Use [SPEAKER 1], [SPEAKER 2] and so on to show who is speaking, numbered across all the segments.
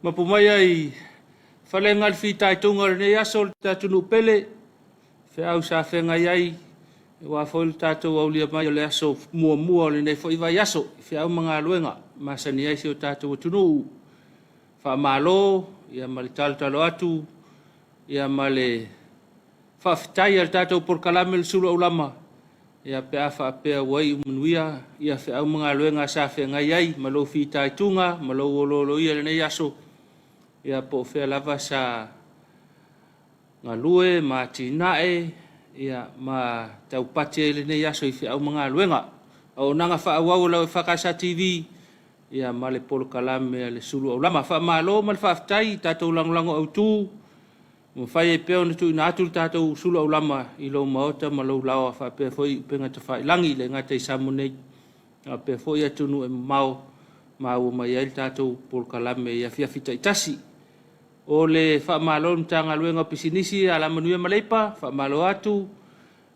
[SPEAKER 1] Mapu mai ai falega le fitaituga o lenei aso le atunuu pele, feau sa feagai ai aua foi le tatou aulia mai o le aso muamua o lenei foi vaiaso i feau ma galuega masani ai si o tatou atunuu. Faamalo ia ma le talotalo atu ia ma le faafetai a le tatou polokalame le sulu aulama ia pe a faapea ua iu manuia ia feau ma galuega sa feagai ai ma lou fitaituga ma lou olooloia i lenei aso ia po o fea lava sa galue ma atinae ia ma taupati ai lenei aso i feau ma galuega. Auaunaga faaauau a lau EFKS TV ia ma le polokalame a le sulu aulama. Faamalo ma le faafetai i tatou lagolago autu ua mafai ai pea ona tuuina atu le tatou sulu aulama i lou maota ma lou laoa faapea foi upega tafailagi, e le gata i Samoa nei faapea foi atunuu e mamao maua mai ai le tatou polokalame i afiafi taitasi. O le faamalo i le Matagaluega o Pisinisi, Alamanuia ma Leipa, faamalo atu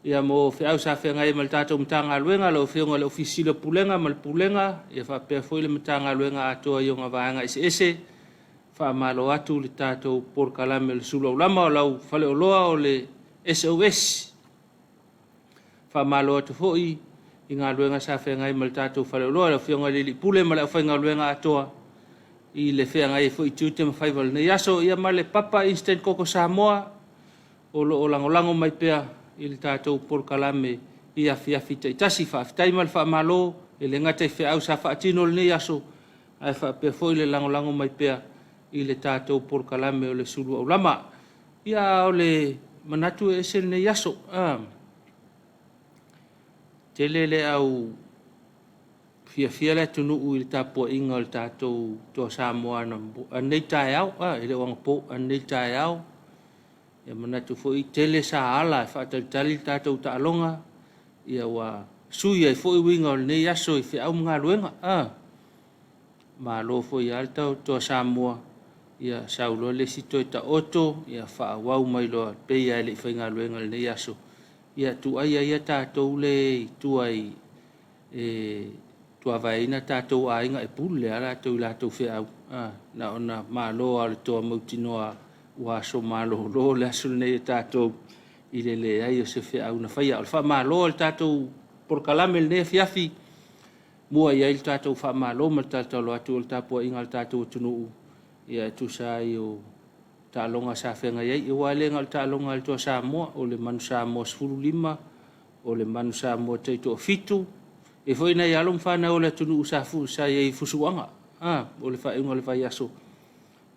[SPEAKER 1] ia mo feau sa feagai ai ma le tatou Matagaluega, lau Afioga i le Ofisa Sili o Pulega ma le Pulega, ia faapea foi le Matagaluega atoa i ona vaega eseese. Faamalo atu le tatou polokalame o le sulu aulama o lau faleoloa o le SOS. Faamalo atu foi i galuega sa feagai ma le tatou faleoloa, le Afioga i le Alii Pule ma le aufaigaluega atoa i le feagai ai foi i tiute ma faiva o lenei aso. Ia ma le Papa Instant Koko Samoa o lo o lagolago mai pea i le tatou polokalame i afiafi taitasi. Faafetai ma le faamalo, e le gata i feau sa faatino i lenei aso, ae faapea foi le lagolago mai pea i le tatou polokalame o le sulu aulama. Ia, o le manatu e ese lenei aso. Tele le au fiafia le atunuu i le tapuaiga o le tatou Toa Samoa ananei taeao, e le o anapo, ananei taeao. Ia manatu foi tele sa ala e faatalitali le tatou taaloga, ia ua sui ai foi uiga o lenei aso i feau ma galuega. Malo foi lava le Toa Samoa, ia sau loa le isi toe taoto, ia faaauau mai loa pei lava e le i faigaluega i lenei aso. Ia tuaia ia tatou le i tua i e tuavaeina tatou aiga e pule lava latou i latou feau. Na ona malo lava o le toa mautinoa ua aso malolo le aso lenei e tatou i le leai o se feau na faia. O le faamalo a le tatou polokalame i lenei afiafi, mua i ai le tatou faamalo ma le talotalo atu o le tapuaiga a le tatou atunuu ia e tusa ai o taaloga sa feagai ai. Aua e le na o le taaloga a le Toa Samoa, o le Manu Samoa 15, o le Manu Samoa taitoafitu, e foi nai alo ma fanau o le atunuu sa i ai i fusuaga o le faaiuga o le vaiaso,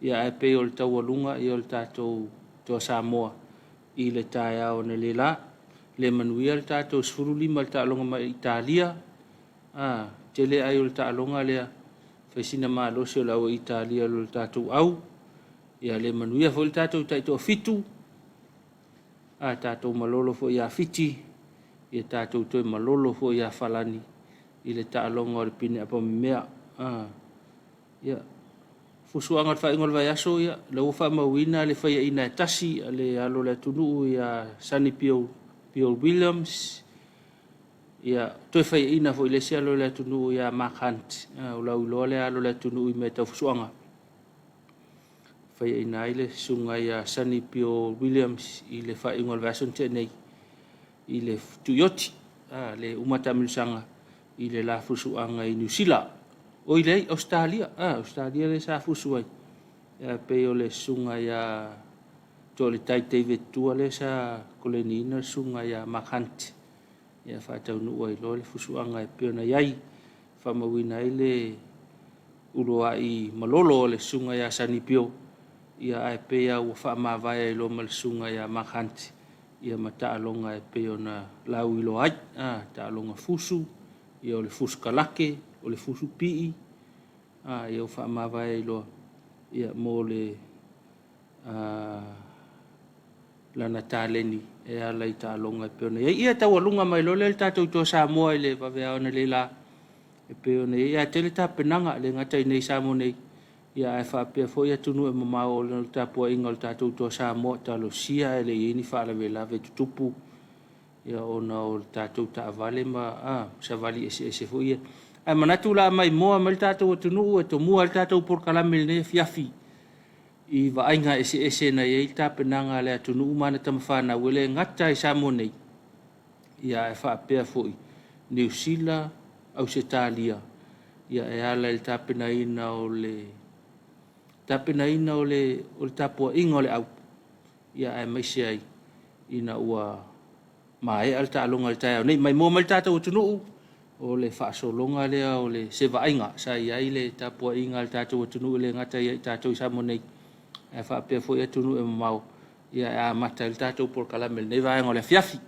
[SPEAKER 1] ia ae pei o le taualuga ia o le tatou Toa Samoa i le taeao analeila. Le manuia le tatou 15 i le taaloga mai Italia, tele ai o le taaloga lea, fai sina malosi o le au Italia i lo le tatou au. Ia le manuia foi le tatou taitoafitu, tatou malolo foi ia Fiti, ia tatou toe malolo foi ia Falani i le taaloga o le pine apamemea. Ia, fusuaga o le faaiuga o le vaiaso, ia, lea ua faamauina le faiaina e tasi a le alo o le atunuu ia Sonny Bill Williams. Ia, toe faiaina foi le isi alo o le atunuu ia Mark Hunt. O lau iloa le alo o le atunuu i mea tau fusuaga. Faiaina ai le susuga ia Sonny Bill Williams i le faaiuga o le vaiaso na tea nei i le Tuioti, le uma taamilosaga i le la fusuaga i Niu Sila. Oi leai, Ausetalia, Ausetalia lea sa fusu ai. Ia, pei o le susuga ia Toaletai David Tua lea sa koleniina le susuga ia Mark Hunt. Ia faataunuu ai loa le fusuaga e pei ona i ai, faamauina ai le uluai malolo o le susuga ia Sonny Bill, ia ae pei lava ua faamavae ai loa ma le susuga ia Mark Hunt ia ma taaloga e pei ona lauiloa ai, taaloga fusu, ia o le fusu kalake, o le fusu pii, ia ua faamavae ai loa ia mo le lana taleni e ala i taaloga e pei ona i ai. Ia taualuga mai loa lea le tatou Toa Samoa i le vaveao analeila e pei ona i ai. Ae tele tapenaga, e le gata i inei i Samoa nei, ia ae faapea foi atunuu e mamao o le tapuaiga o le tatou Toa Samoa, talosia ae le i i ai ni faalavelave tutupu ia ona o le tatou taavale ma savali eseese foi ia. Ae manatu o le a maimoa mai le tatou atunuu e tomua ai le tatou polokalame i lenei afiafi. i vaaiga eseese na i ai le tapenaga a le atunuu ma ana tamafanau e le gata i Samoa nei, ia ae faapea foi Niu Sila, Ausetalia, ia e ala i le tapenaina o le tapenaina o le o le tapuaiga o le au, ia aemaise ai ina ua maea le taaloga i le taeao nei. Maimoa mai le tatou atunuu, o le faasologa lea o le se vaaiga sa i ai le tapuaiga a le tatou atunuu e le gata ia i tatou i Samoa nei, ae faapea foi atunuu e mamao, ia e amata ai le tatou polokalame i lenei vaega o le afiafi.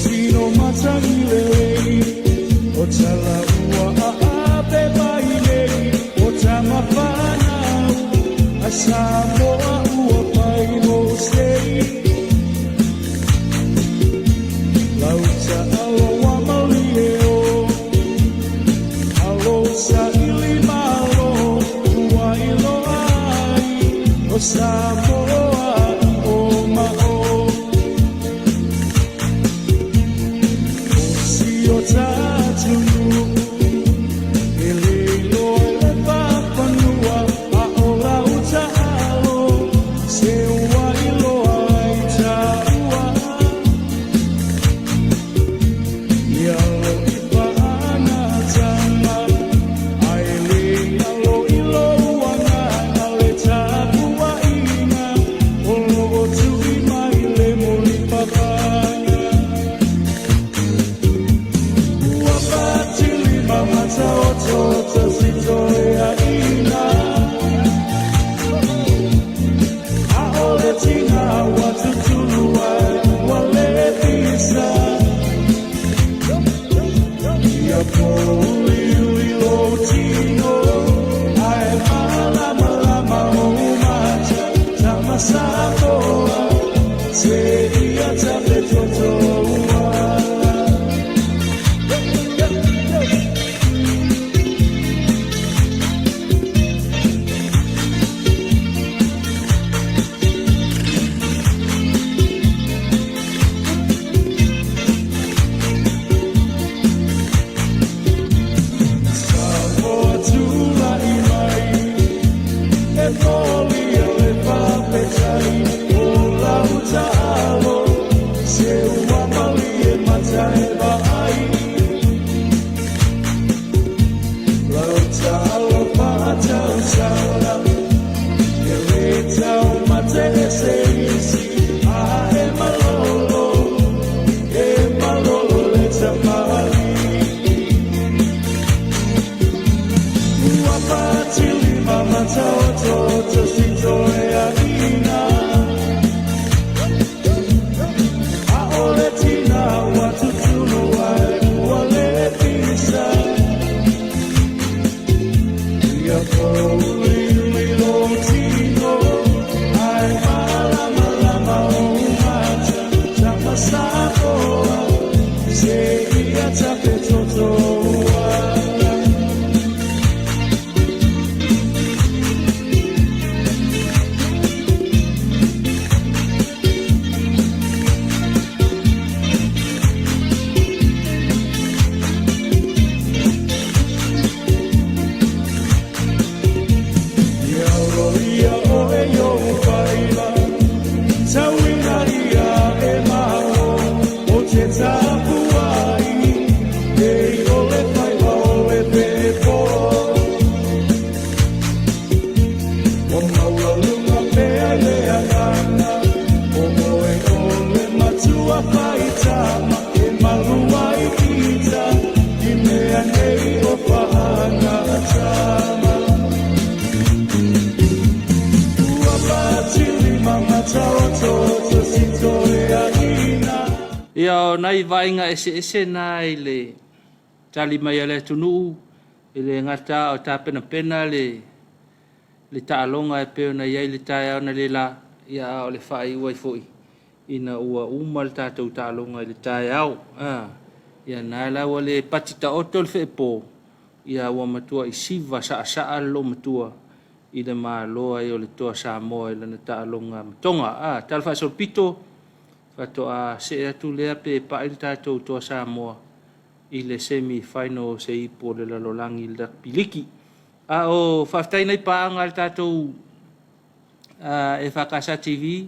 [SPEAKER 2] tino matagi lelei o talaua aape mai nei o tamafanau a Samoa ua pai mo sei lau taalo ua malie o alo saili malo ua iloa ai o Samoa i o ma o. O si o tātunu e le iloa i le papanua a o lau taalo se ua iloa ai tāua. Ia lo i paana tama ai le alo i lou agaga le tapuaiga o loo tui mai le mulipapaga. Ua patilima mataoto sitoeaina ʻAʻole tiga ua tutulu ai ua le pisa. Ia pōuliuli lou tino ae malamalama ou mata tama Samoa seia tapetoto uala. Samoa tulai mai e molia le faafetai o lau taalo se ua malie mata e vaai lau taalo faatausala e le taumate e se isi a e malolo e malolo le tamalii. Ua patilima mataototo sitoeaina ʻAʻole tiga ua tutulu ai ua le pisa. Ia pōuliuli lou tino ae malamalama ou mata tama Samoa seia tapetoto uala. Ia aloaia oe i ou faiva tauina ia e malo o te tapuai e i o le faiva o le pepo. Ua maualuga pea le agaga o oe o le matua faitama e malu ai ita i mea nei o faagatama. Ua patilima mataototo sitoeaina.
[SPEAKER 1] Ia, o nai vaaiga eseese na i le tali mai a le atunuu e le gata o tapenapena le taaloga e pei ona i ai le taeao na le la, ia, a o le faaiu ai foi ina ua uma le tatou taaloga i le taeao. Ia na la ua le pati taoto le feepo, ia ua matua i siva saasaa le loomatua i le malo ai o le Toa Samoa i lana taaloga matoga. Tala faasolopito faatoa see atu lea pe pai le tatou Toa Samoa i le semi final se ipu o le lalolagi i le rugby league. A o faafetai nai paaga a le tatou EFKS TV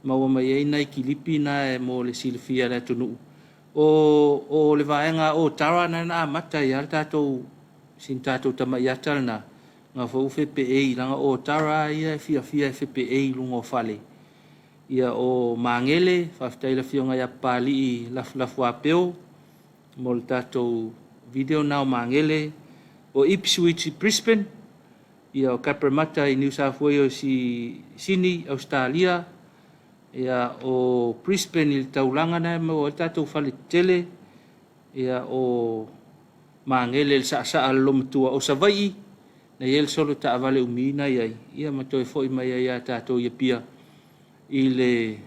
[SPEAKER 1] maua mai ai nai kilipi na e mo le silafia e le atunuu. O le vaega o Tara na na amata ia le tatou sin tatou tamai ata lena na foi fepeei laga o Tara ia e fiafia e fepeei i luga o fale. Ia o Magele, faafetai i le afioga ia Papali'i Lafulafuapeo mo le tatou video na o Magele. O Ipswich i Brisbane, ia o Cabramatta i New South Wales i Sydney, Australia. Ia, o Brisbane i le taulaga na e maua ai le tatou fale tetele, ia, o Magele i le saasaa a le Lomatua, o Savaii na i ai le solo taavale umi na i ai, ia ma toe foi mai ai ia tatou i Apia i le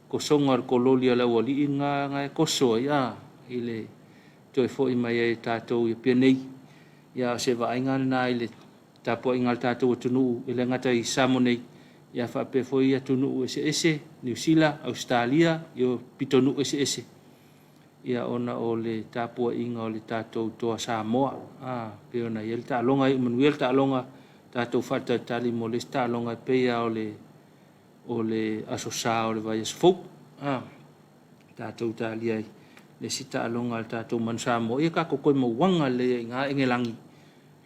[SPEAKER 1] kosoga o le kololi a le aualii na e koso ai, a, i le toe foi mai ai tatou i Apia nei. Ia, o se vaaiga lena i le tapuaiga a le tatou atunuu e le gata i Samoa nei, ia faapea foi atunuu eseese, Niu Sila, Ausetalia, ia pitonuu eseese, ia ona o le tapuaiga o le tatou Toa Samoa. A, pei ona i ai le taaloga, iu manuia le taaloga, tatou faatalitali mo le isi taaloga e pei lava o le Aso Sa o le vaiaso fou. A, tatou talia ai le isi taaloga a le tatou Manu Samoa. Ia tatou toe mauaga lelei ai i ina Engelagi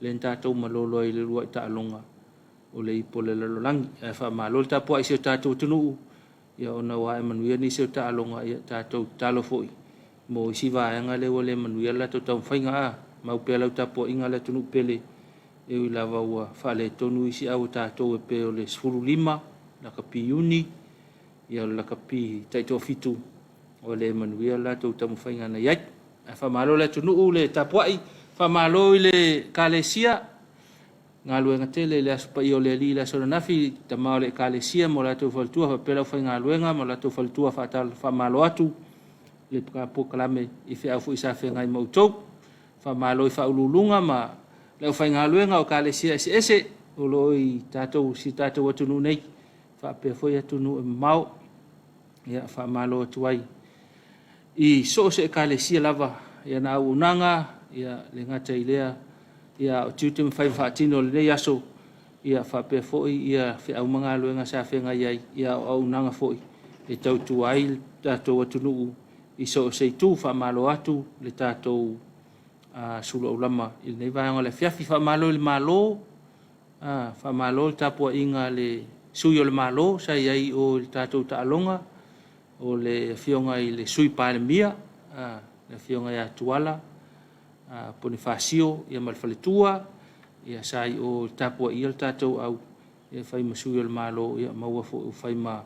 [SPEAKER 1] lea na tatou malolo ai i le uluai taaloga o le Ipu o le Lalolagi. Ae faamalo le tapuai i si o tatou atunuu, ia ona ua ae manuia nisi o taaloga, ia tatou tatalo foi mo isi vaega lea ua le manuia le latou taumafaiga. A mau pea lau tapuaiga le atunuu pele, e ui lava ua faaletonu isi au a tatou e pei o le 15 lakapi Iuni, ia o le lakapi taitoafitu, ua le manuia le latou taumafaiga na i ai. Ae faamalo le atunuu le tapuai, faamalo i le Ekalesia, galuega tele i le Aso Paia o le Alii i le aso ananafi, tama o le Ekalesia ma o latou faletua faapea le aufaigaluega ma o latou faletua, faamalo atu le polokalame i feau foi sa feagai ma outou. Faamalo i faauluuluga ma le aufaigaluega o Ekalesia eseese o lo o i tatou si tatou atunuu nei, faapea foi atunuu e mamao. Ia, faamalo atu ai i so o se Ekalesia lava i ana auaunaga, ia le gata i lea, ia o tiute ma faiva faatino o lenei aso, ia faapea foi ia feau ma galuega sa feagai ai, ia o auaunaga foi e tautua ai le tatou atunuu i so o se itu. Faamalo atu le tatou sulu aulama i lenei vaega o le afiafi. Faamalo i le Malo, faamalo le tapuaiga a le sui o le Malo sa i ai i o i le tatou taaloga, o le Afioga i le Sui Palemia, le Afioga ia Tuala Ponifasio, ia ma le faletua, ia sa i o i le tapuaia le tatou au e fai ma sui o le Malo, ia maua foi ua fai ma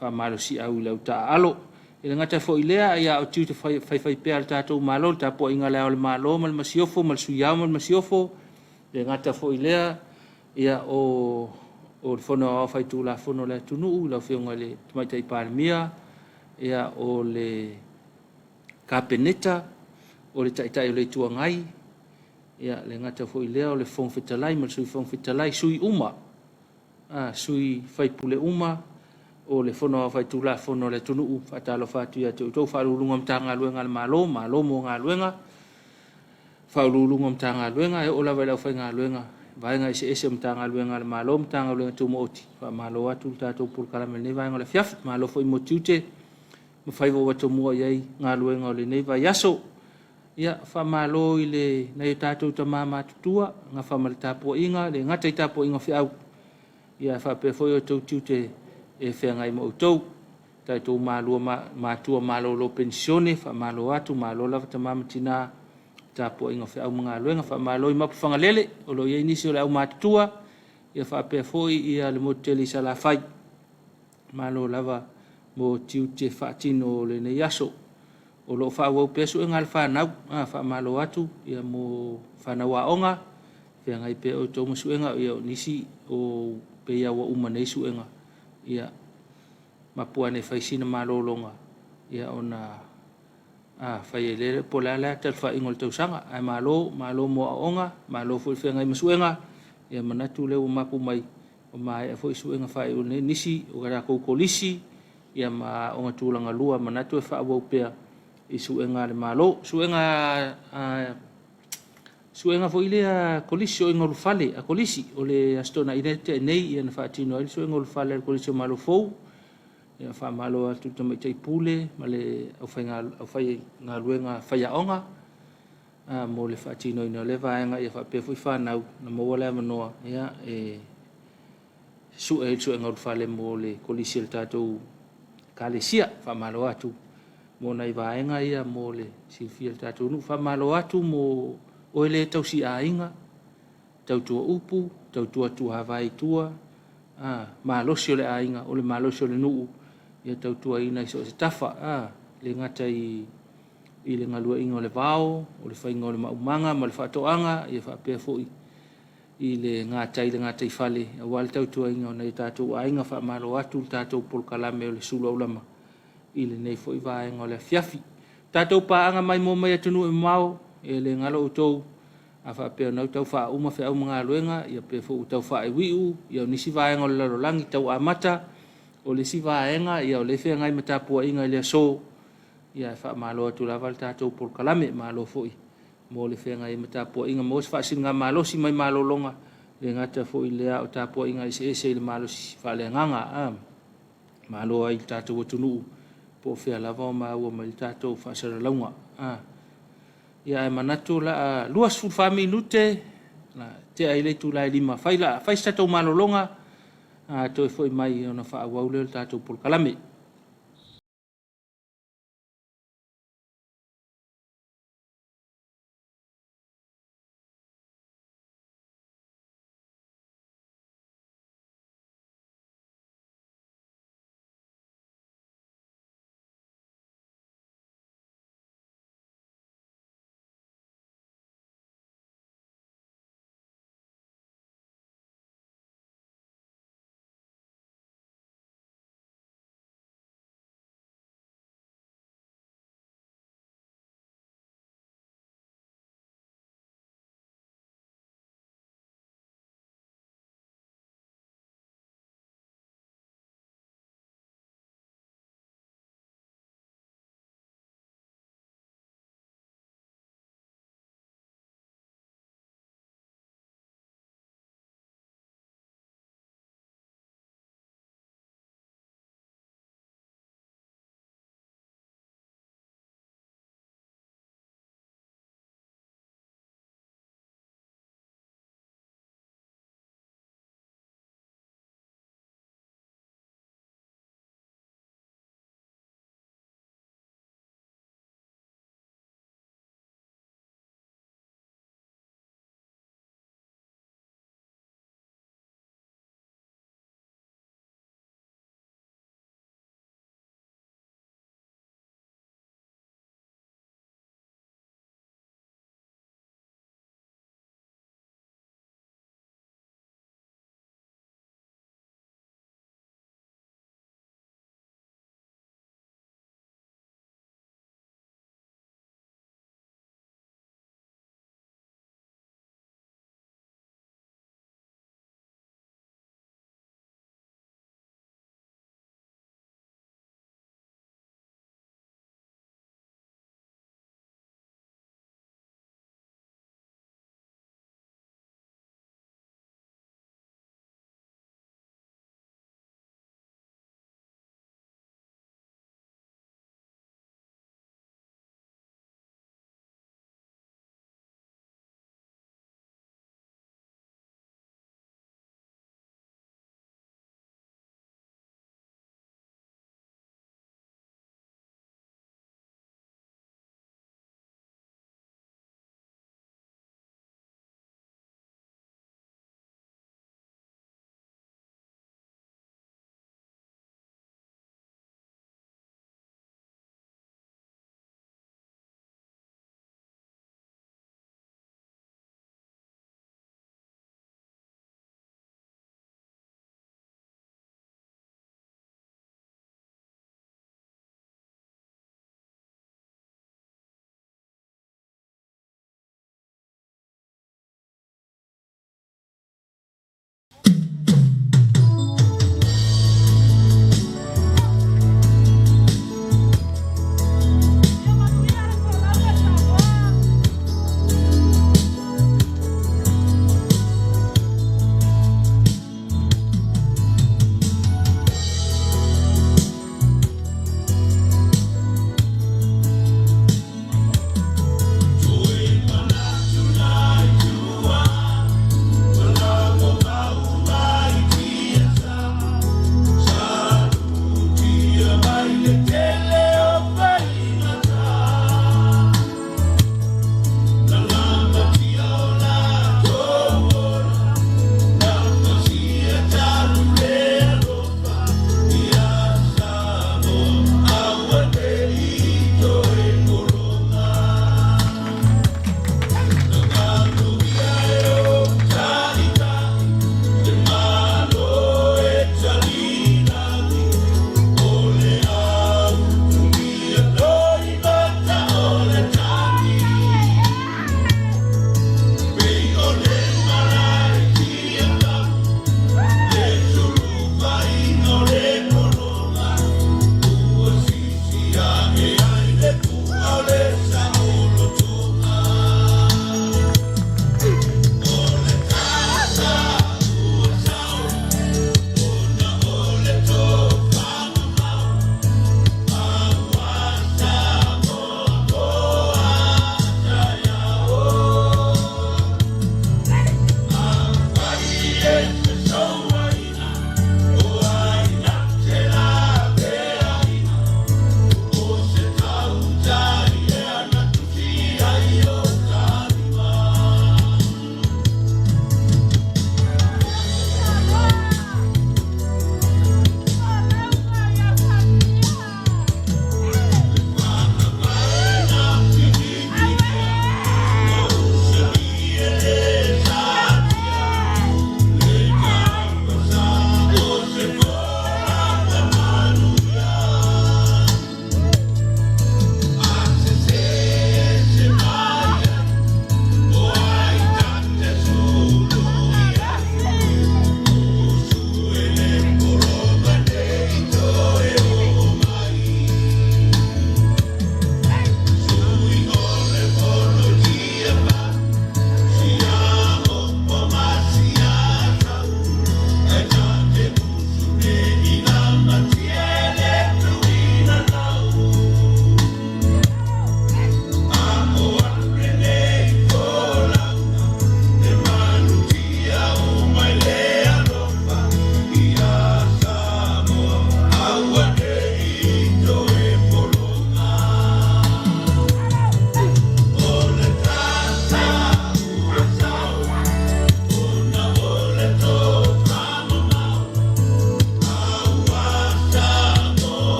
[SPEAKER 1] faamalosiau i le au taaalo. E le gata foi i lea, ia o tiute faifaipea a le tatou Malo, le tapuaiga a Le Ao o le Malo ma le Masiofo ma le Sui Ao ma le Masiofo, e le gata foi i lea, ia o le Fono Aoao Faitulafono a le atunuu, lau Afioga i le Tamaitai Palemia, ia o le Kapeneta, o le Taitai o le Itu Agai, ia le gata foi i lea o le Fofoga Fetalai ma le Sui Fofoga Fetalai, sui uma, sui faipule uma o le Fono Aoao Faitulafono a le atunuu. Faatalofa atu ia te outou Ofisa Sili o Pulega o Matagaluega a le Malo, malo mo galuega. Ofisa Sili o Pulega o Matagaluega e oo lava i le aufaigaluega vaega eseese o Matagaluega a le Malo, Matagaluega Tumaoti, faamalo atu le tatou polokalame i lenei vaega o le afiafi. Malo foi mo tiute ma faiva ua tomua i ai galuega o lenei vaiaso. Ia, faamalo i le nai o tatou tama matutua, gafa ma le tapuaiga, le gata i tapuaiga o feau, ia faapea foi outou tiute e feagai ma outou. Tatou matua malolo penisione, faamalo atu, malo lava tama ma tina, tapuaiga o feau ma galuega. Faamalo i Mapuifagalele, o lo o i ai nisi o le aumatutua, ia faapea foi ia le motu tele i Salafai. Malo lava mo tiute faatino o lenei aso. O lo o faaauau pea suega a le fanau, faamalo atu ia mo fanau aoga, feagai pea outou ma suega, ia o nisi o pei lava ua uma nei suega, ia mapu ane e fai sina malologa, ia ona fai ai lea po o le a le ata o le faaiuga o le tausaga. Ae malo, malo mo aoaoga, malo foi le feagai ma suega, ia manatu lea ua mapu mai, ua maea foi suega faaiu nei nisi o tatou kolisi, ia ma aoga tulaga lua, manatu e faaauau pea i suega a le Malo. Suega suega foi lea kolisi o ulufale a kolisi o le Aso Toonai lea tea nei, ia na faatino ai le suega ulufale a le Kolisi o Malo Fou. Ia faamalo atu i le Tamaitai Pule ma le aufaigaluega faiaoga mo le faatinoina o lea vaega, ia faapea foi fanau na maua le avanoa ia e sue ai le suega ulufale mo le kolisi o le tatou Ekalesia. Faamalo atu mo nai vaega ia mo le silafia e le tatou nuu. Faamalo atu mo oe lea e tausi aiga, tautua upu, tautua tuavae i tua, malosi o le aiga, o le malosi o le nuu. Ia tautuaina i so o se tafa, e le gata i le galueaiina o le vao, o le faiga o le maumaga ma le faatoaga, ia faapea foi i le gatai i le gataifale aua le tautuaina o nai o tatou aiga. Faamalo atu le tatou polokalame o le sulu aulama i lenei foi vaega o le afiafi. Tatou paaga maimoa mai atunuu e mamao, e le galo outou a faapea o lena ua tau faauma feau ma galuega, ia pe foi ua tau faaiuiu, ia o nisi vaega o le lalolagi tau amata, o le isi vaega o lea e feagai ma tapuaiga i le aso, ia ae faamalo atu lava le tatou polokalame. Malo foi mo le feagai ai ma tapuaiga, maua se faasiligamalosi mai malologa, e le gata foi i lea a o tapuaiga eseese i le malosi faaleagaga. Malo ai i le tatou atunuu po o fea lava o maua mai le tatou faasalalauga. Ia ae manatu o le a 24 minute tea ai le itula e 5, fai se tatou malologa, toe foi mai ona faaauau lea o le tatou polokalame.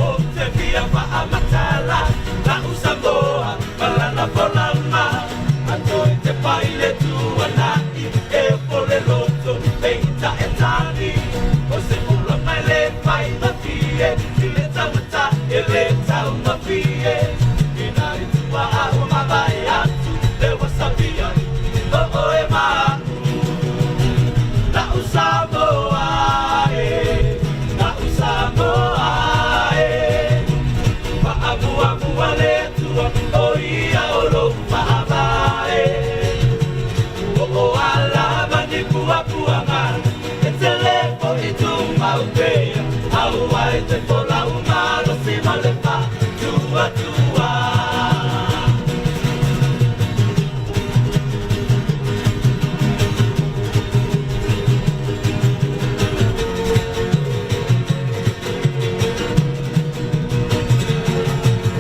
[SPEAKER 2] Ou te fia faamatala la'u Samoa ma lana folauga, Ato i te pai le tuanai e ofo le loto peita e tali. O se ula mai le faigofie i le taugata e le taugofie. Ina i tua a ua mavae atu le ua sabia o oe ma a'u. La'u Samoa e, la'u Samoa e, Faamuamua le Atua o ia o lou faavae. Ua oo lava ni puapuaga e tele fo'i tumau pea, aua e te folau malosi ma le faatuatua.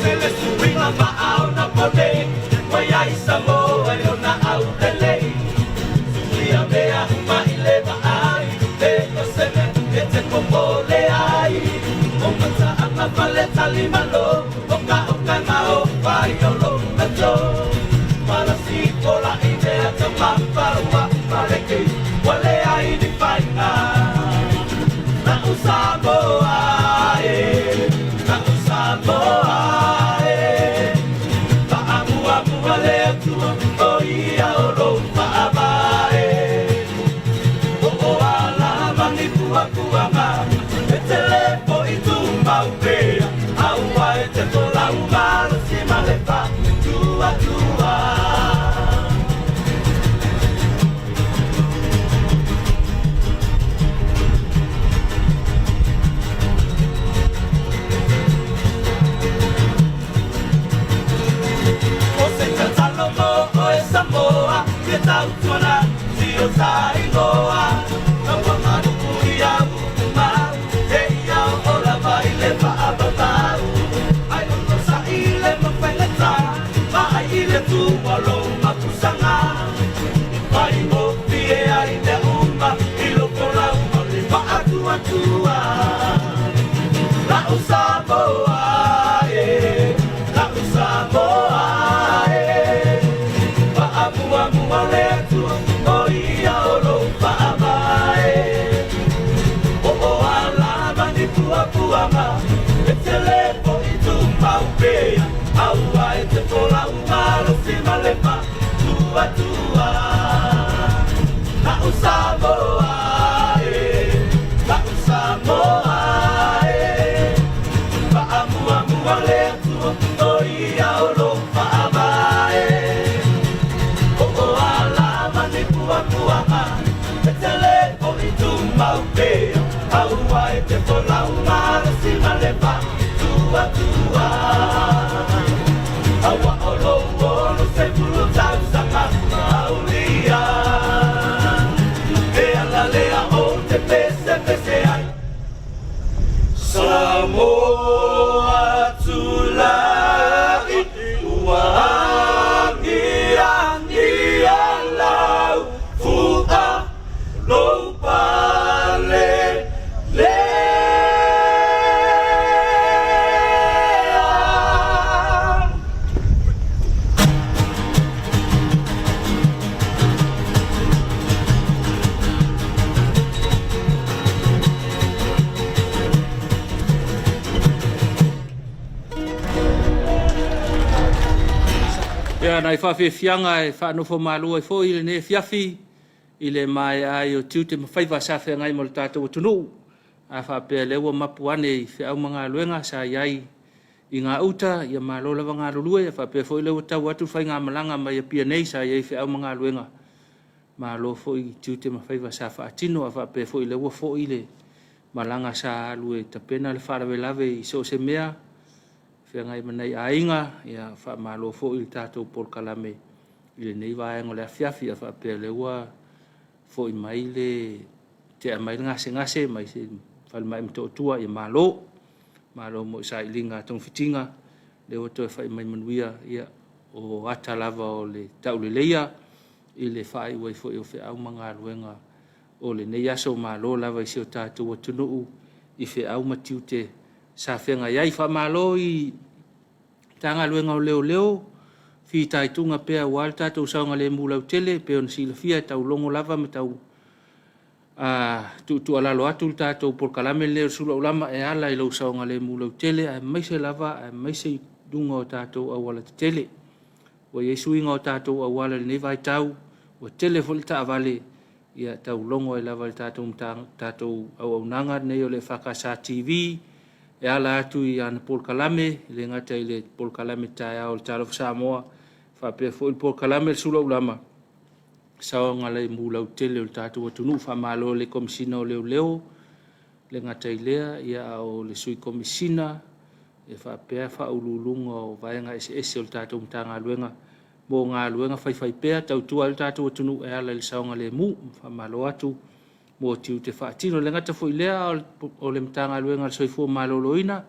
[SPEAKER 2] Lele suiga vaa ona pone, ua iai Samoa i lona aulelei. Suia mea uma i le vaai, e o se mea e te popole ai. O mataaga fale talimalo, o ka oka ma o fai o lou ato. Palasi pola i mea taumafa ua paleke, ua leai ni faiga. Na'u Samoa e, na'u Samoa e, Faamuamua le Atua o ia o lou faavae. O o alama ni puapuaga e tele fo'i tumau pea, aua e te folau malosi ma le faatuatua. O se tatalo mo oe Samoa, ia tautuana si o ta igoa. Aua maluku ia upu mau, e ia o lava i le faavavau. Ai ono sa'i le mafaigata, vaai i le tua lou mapusaga. Faigofie ai mea uma i loko lau ma le faatuatua. La'u Samoa e, la'u Samoa e, Faamuamua le Atua o ia o lou faavae. O o alama ni puapuaga e tele fo'i tumau pea, aua e te folau malosi ma le faatuatua. La'u Samoa e, la'u Samoa e, Faamuamua le Atua o ia o lou faavae. O o alama ni puapuaga e tele fo'i tumau pea, aua e te folau malosi ma le faatuatua. Aua o lou 60 tausaga aulia, e ala lea ou te pesepese ai. Samoa tulai ua agiagi lau fua lou pale lea.
[SPEAKER 1] Ia, nai faafiafiaga e faanofo malu ai foi i lenei afiafi i le maea ai o tiute ma faiva sa feagai ma le tatou atunuu. A faapea lea ua mapu ane i feau ma galuega sa i ai i gauta, ia malo lava galulue. Ia faapea foi lea ua tau atu le faigamalaga mai Apia nei sa i ai i feau ma galuega, malo foi i tiute ma faiva sa faatino. A faapea foi lea ua foi le malaga sa alu e tapena le faalavelave i so o se mea feagai ma nai aiga, ia faamalo foi i le tatou polokalame i lenei vaega o le afiafi. A faapea lea ua foi mai le tea mai le gasegase mai se falemai Motootua, ia malo. Malo mo sailiga togafitiga. Lea ua toe fai mai manuia, ia, o ata lava o le tauleleia i le faaiu ai foi o feau ma galuega o lenei aso. Malo lava i si o tatou atunuu i feau ma tiute sa feagai ai. Faamalo i Matagaluega o Leoleo, fitaituga pea aua le tatou saogalemu lautele, e pei ona silafia e taulogo lava ma tau tuutuualalo atu le tatou polokalame lenei o le Sulu Aulama e ala i lou saogalemu lautele, aemaise lava aemaise i luga o tatou aualatetele. Ua i ai suiga o tatou auala i lenei vaitau, ua tele foi le taavale, ia taulogo ai lava i le tatou, tatou auaunaga lenei o le EFKS TV e ala atu i ana polokalame, e le gata i le polokalame taeao o le Talofa Samoa, faapea foi le polokalame le Sulu Aulama, saogalemu lautele o le tatou atunuu. Faamalo i le Komesina o Leoleo, le gata i lea, ia a o le Sui Komesina, e faapea faauluuluga o vaega eseese o le tatou Matagaluega mo galuega faifaipea tautua ai le tatou atunuu e ala i le saogalemu. Faamalo atu mo tiute faatino. E le gata foi i lea, o le Matagaluega a le Soifua Maloloina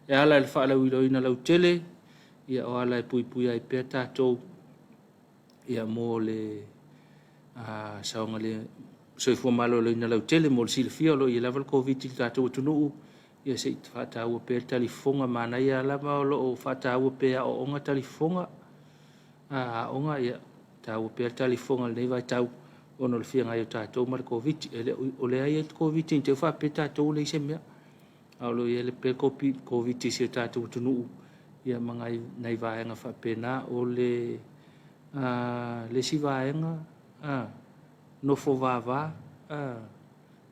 [SPEAKER 1] e ala i le faalauiloaina lautele, ia o ala e puipuia ai pea tatou ia mo le saogale soifua maloloina lautele. Mo le silafia o lo o i ai lava le Koviti i le tatou atunuu, ia se i faataua pea le talifofoga. Manaia lava o lo o faataua pea e aoaoga talifofoga, aoga ia taua pea le talifofoga i lenei vaitau ona o le feagai o tatou ma le Koviti. E le o, o lea e i ai le Koviti, ne i te i ua faapea tatou ua leai se mea, a o lo o i ai pea le Koviti i si o tatou atunuu ia ma nai vaega faapena. O le le isi vaega, nofo vava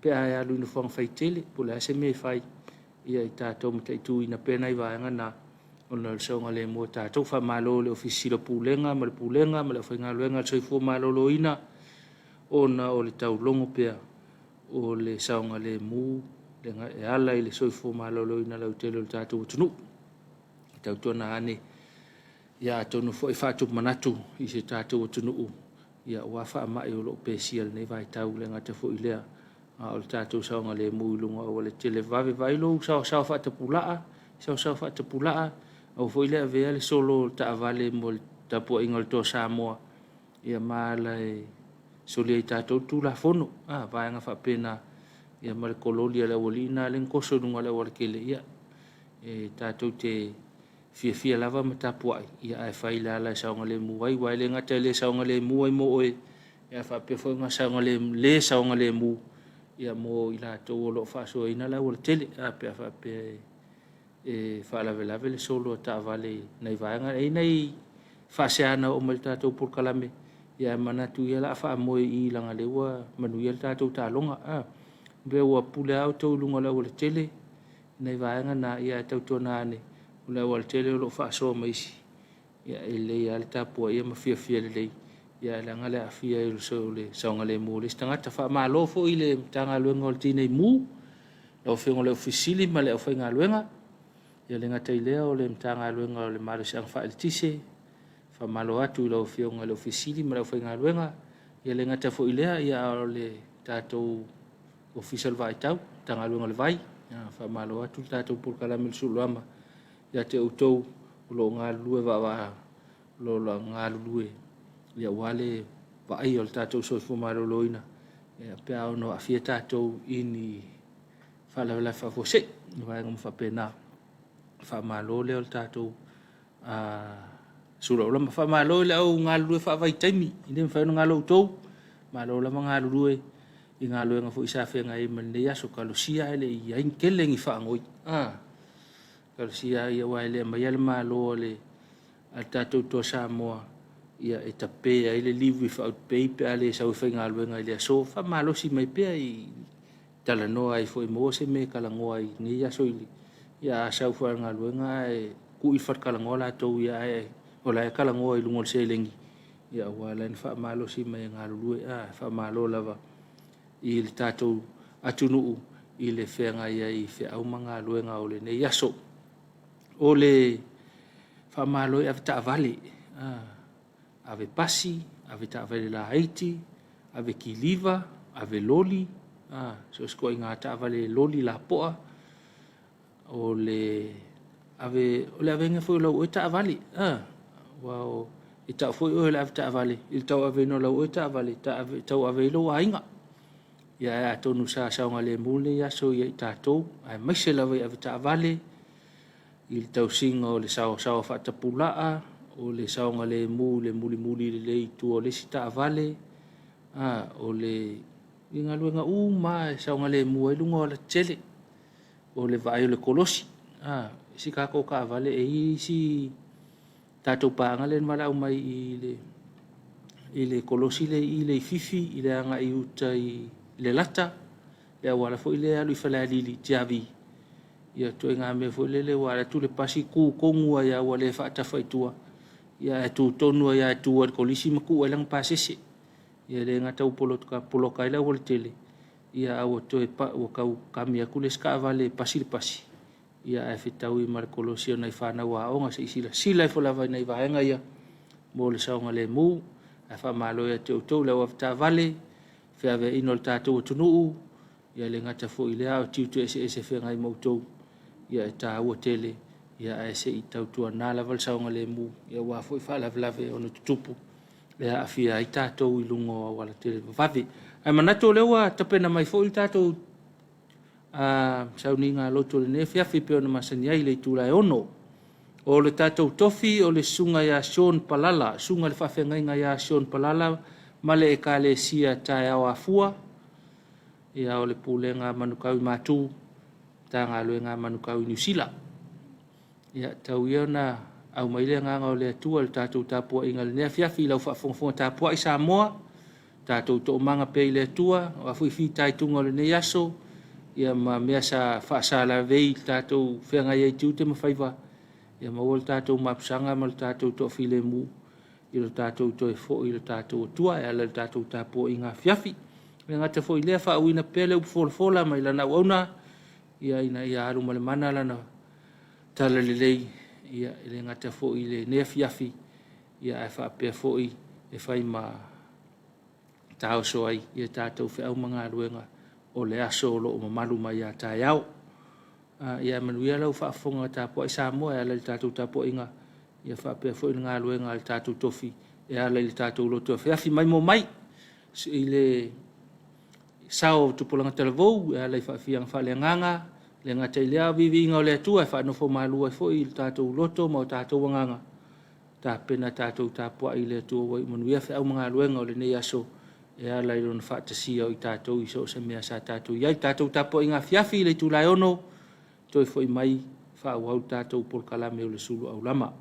[SPEAKER 1] pe a e alu i nofoaga faitele po o le a se mea e fai, ia i tatou mataituina pea nai vaega na ona o le saogalemu o tatou. Faamalo i le Ofisa Sili o Pulega ma le Pulega ma le aufaigaluega a le Soifua Maloloina ona o le taulogo pea o le saogalemu e ala i le soifua maloloina lautele o le tatou atunuu. Tautuana ane, ia atonu foi e faatupu manatu i si o tatou atunuu ia aua faamai o lo o pesia i lenei vaitau, le gata foi i lea a o le tatou saogalemu i luga o aualatele. Vave vaai lou saoasaoa faatapulaa, saoasaoa faatapulaa, aua foi le avea le solo o le taavale mo le tapuaiga o le Toa Samoa, ia ma ala e soli ai e tatou le Tulafono, a, vaega faapena, ia ma le kololi a le aualii na lea na toso i luga o le aualatele, ia, e tatou te fiafia lava ma tapuai, ia ae fai i le ala e saogalemu ai, aua e le gata e le saogalemu ai mo oe, ae faapea foi ona saogalemu, le saogalemu ia mo i latou o lo o faasoaina le aualatele, a, pe a faapea e faalavelave le solo a taavale i nai vaega. E i ai nai faasea na oo mai i le tatou polokalame, ia ae manatu ia o le a faamoe i i leaga o lea ua manuia le tatou taaloga. A, pei ua pule lava outou i luga o le aualatele i nai vaega na, ia ae tautuana ane, o le aualatele o lo o faasoa ma isi, ia e lelei lava le tapuaia ma fiafia lelei, ia ae leaga le aafia ai o le saogalemu o le isi tagata. Faamalo foi i le Matagaluega o le Tinei Mu, lau Afioga i le Ofisa Sili ma le aufaigaluega, ia le gata i lea o le Matagaluega o le Malosiaga Faaeletise, faamalo atu i lau Afioga i le Ofisa Sili ma le aufaigaluega, ia le gata foi i lea, ia a o le tatou Ofisa o le Vaaitau, Matagaluega o le Vai, faamalo atu le tatou polokalame o le Suluama ia te outou o lo o galulue vaavaa, o lo o galulue aua le vaaia o le tatou soifua maloloina pe a ono aafia tatou i ni faalavelave faafuasei ma vaega uma faapena. Faamalo lea o le tatou sulaulama. Faamalo i le au galulue faavaitaimi, e le mafai ona galo outou. Malo lava galulue i galuega foi sa feagai ai ma lenei aso. Talosia ae le i i ai tele ni faanoi. Talosia ai aua e le aumaia le malo a le tatou Toa Samoa ia e tape ai le leave without pay pe a le sau e faigaluega i le aso. Faamalosi mai pea i talanoa ai foi, maua se mea e talanoa ai i lenei aso. Ia a sau foi lava i le galuega ae tuu i le faletalanoa latou ia ae o la e talanoa i luga o le seleni, ia ua ala ai ona faamalosi mai e galulue. A, faamalo lava i le tatou atunuu i le feagai ai i feau ma galuega o lenei aso. O le faamalo i avetaavale, ave pasi, ave taavale laiti, ave kiliva, ave loli, so o se ituaiga taavale loli lapoa, o le ave, o le avega foi o lau oe taavale, a, aua o, e tau foi oe o le avetaavale i le tauaveina o lau oe taavale, e tauave ai lou aiga. Ia ae atonu sa saogalemu lenei aso ia i tatou, aemaise lava i avetaavale, i le tausiga o le saosaoa faatapulaa, o le saogalemu i le mulimuli lelei i tua o le isi taavale, a, o le i galuega uma lava e saogalemu ai luga o alatetele. O le vaai o le kolosi, a, isi tatou taavale, e i ai isi tatou paaga lea na valaau mai i le i le kolosi lea i Leififi i le agai i uta i Lelata, le auala foi lea e alu i Falealili i Tiavi, ia ituaiga mea foi lele ua alu atu le pasi tu tonu ai lava ua le faatafa i tua, ia ae tu tonu ai lava e tu ai i le kolisi ma tuu ai lana pasese. Ia e le gata ua poloka ai le aualatele, ia a ua toe ua tau kami atu le isi taavale e pasi le pasi, ia ae fetaui ma le kolosi o nai fanau aoga. Se i silasila ifo lava i nai vaega ia mo le saogalemu. Ae faamalo ia te outou le au avetaavale, feaveaiina o le tatou atunuu, ia le gata foi i lea a o tiute eseese e feagai ma outou, ia e taua tele, ia ae se i tautuana lava le saogalemu aua foi faalavelave e ono tutupu e aafia ai tatou i luga o auala televavave. Ae manatu o lea ua tapena mai foi le tatou sauniga lotu o lenei afiafi pei ona masani ai i le itula e 6:00. O le tatou tofi o le susuga ia Sean Palala, susuga i le faafeagaiga ia Sean Palala ma le Ekalesia Taeao Afua, ia o le pulega a Manukau i Matu, Matagaluega a Manukau i Niu Sila. Ia tau ia ona aumai le agaga o le Atua i le tatou tapuaiga i lenei afiafi i lau faafogafoga tapuai Samoa, tatou toomaga pea i le Atua, o a foi fitaituga o lenei aso, ia ma mea sa faasalavei i le tatou feagai ai i tiute ma faiva, ia maua le tatou mapusaga ma le tatou toafilemu i lo tatou toe foi i lo tatou Atua e ala i le tatou tapuaiga afiafi. E le gata foi i lea, faauuina pea le upu folafola mai lana auauna, ia ina ia alu ma le mana lana talalelei, ia e le gata foi i lenei afiafi, ia ae faapea foi e fai ma taoso ai ia tatou feau ma galuega o le aso o lo o mamalu mai a taeao. Ia manuia lau faafofoga tapuai Samoa e ala i le tatou tapuaiga, ia faapea foi le galuega a le tatou tofi e ala i le tatou loto afiafi mai mo mai i le sao o Tupulaga Talavou e ala i faafiaga faaleagaga, le gata i lea viiviiga o le Atua e faanofo malu ai foi i le tatou loto ma o tatou agaga, tapena tatou tapuai i le Atua ua iu manuia feau ma galuega o lenei aso e ala i lona faatasia o i tatou i so o se mea sa tatou i ai. Tatou tapuaiga afiafi i le itula e 6:00, toe foi mai faaauau le tatou polokalame o le sulu aulama.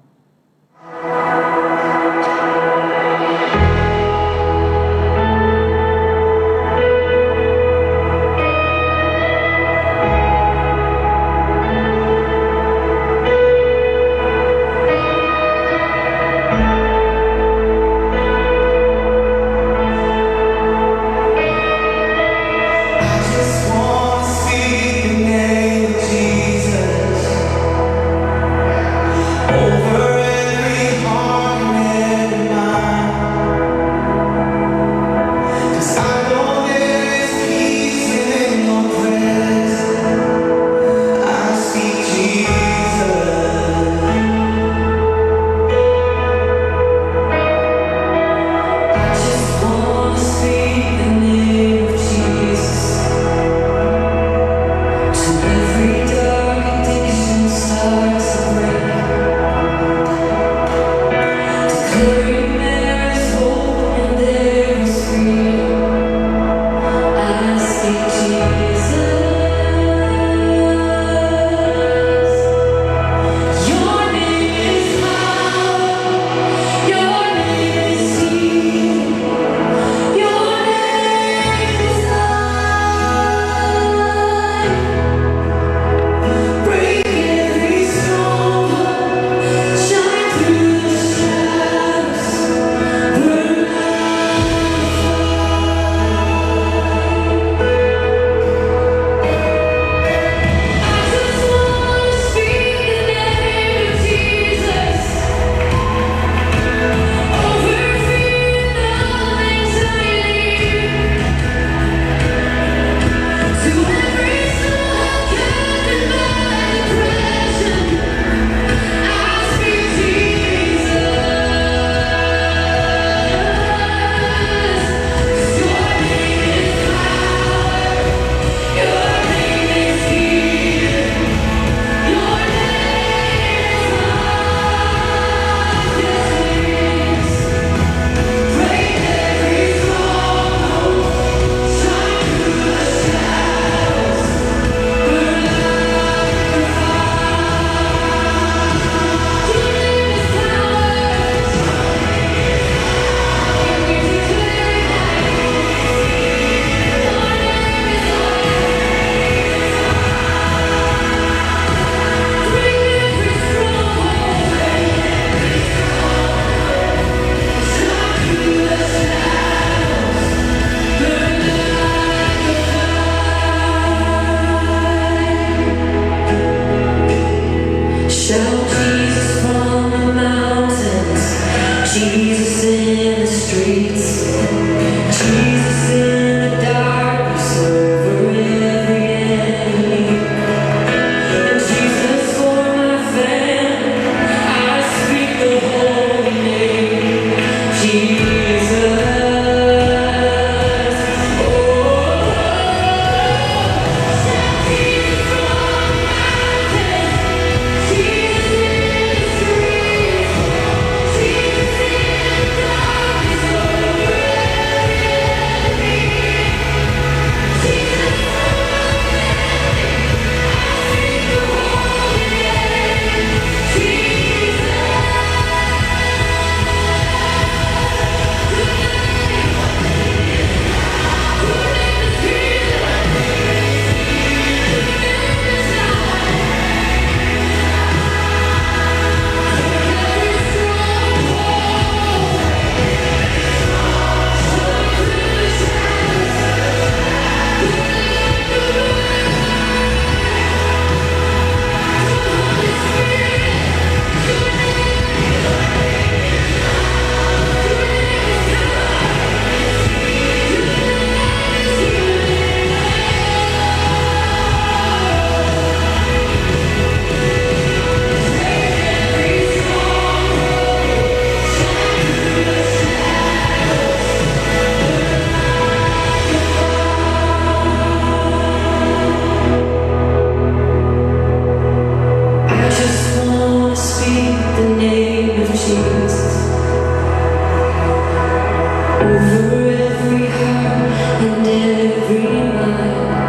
[SPEAKER 3] Over every heart and every mind.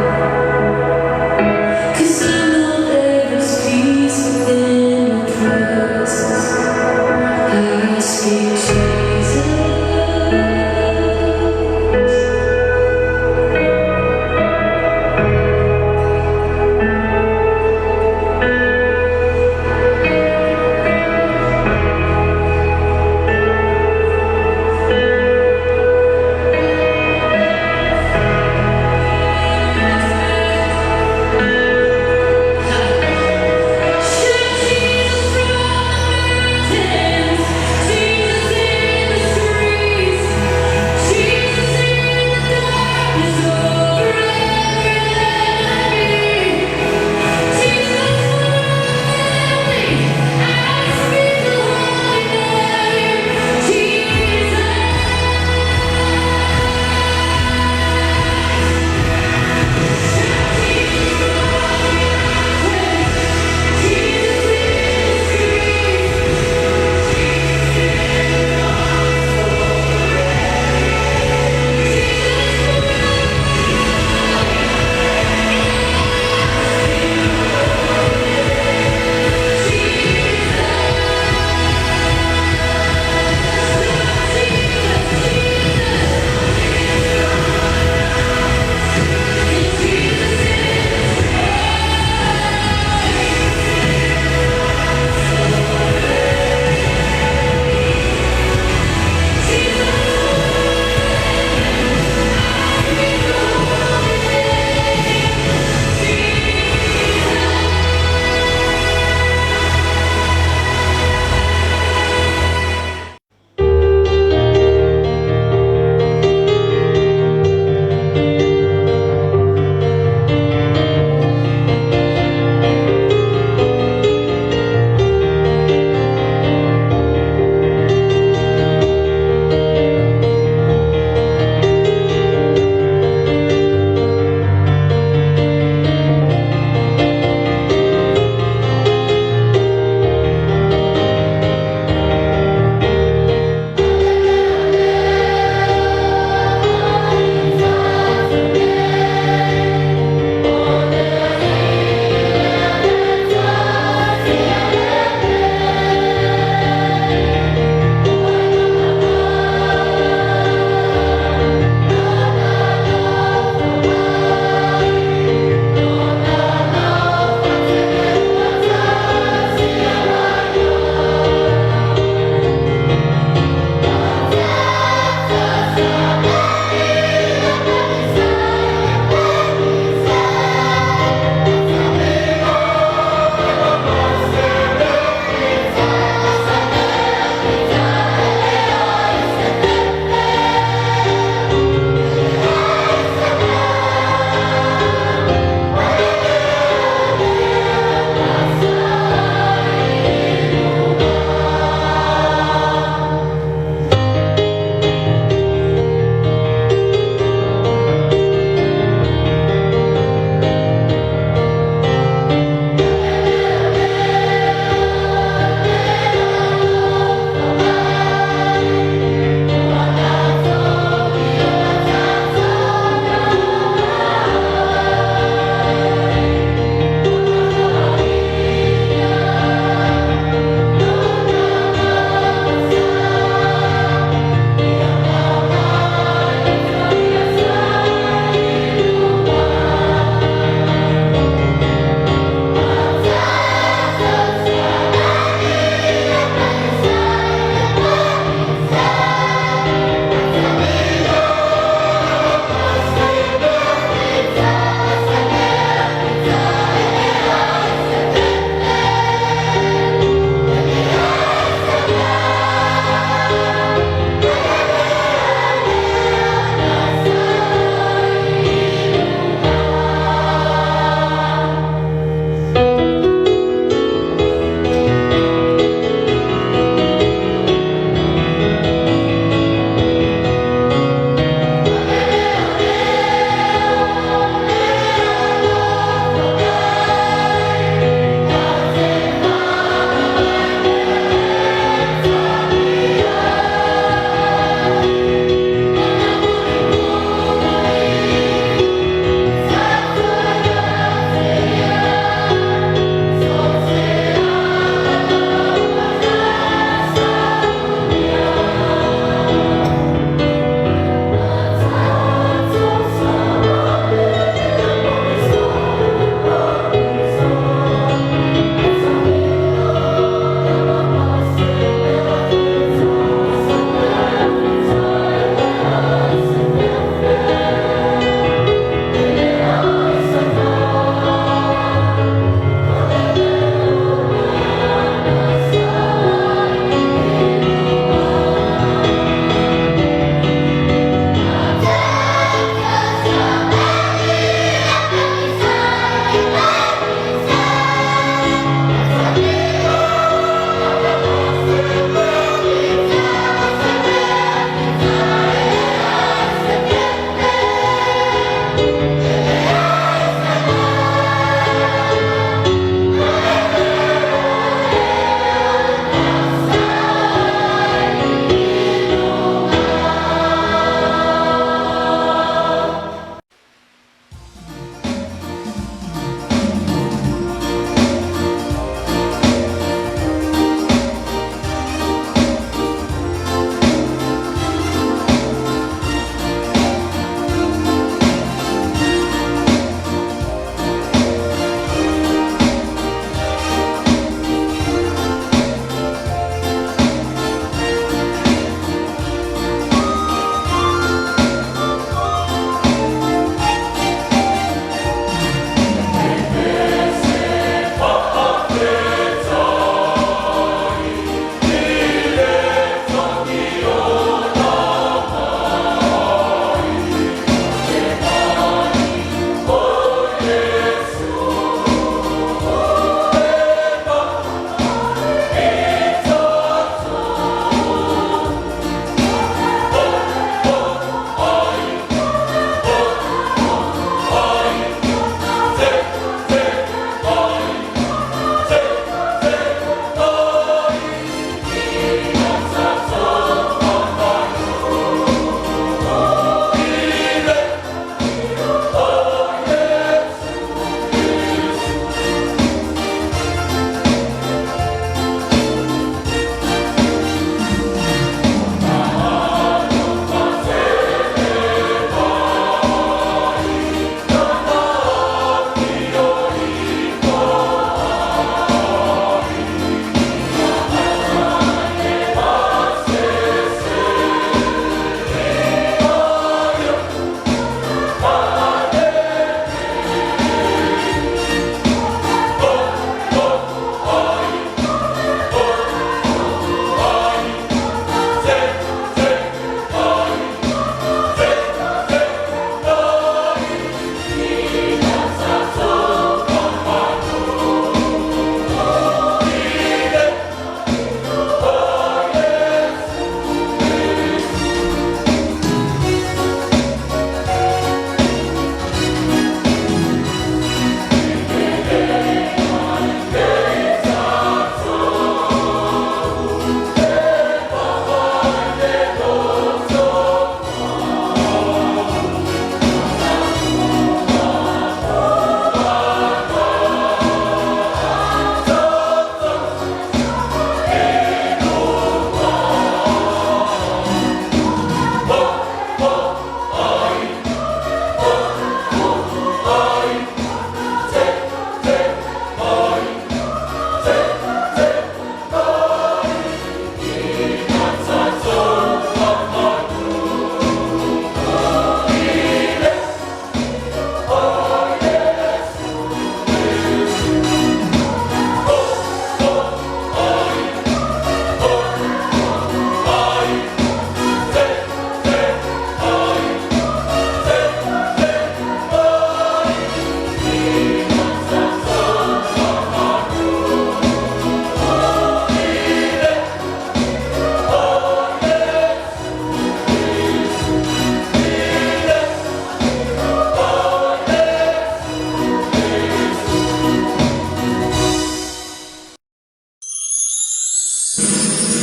[SPEAKER 3] 'Cause I know there is peace within your presence. I speak Jesus.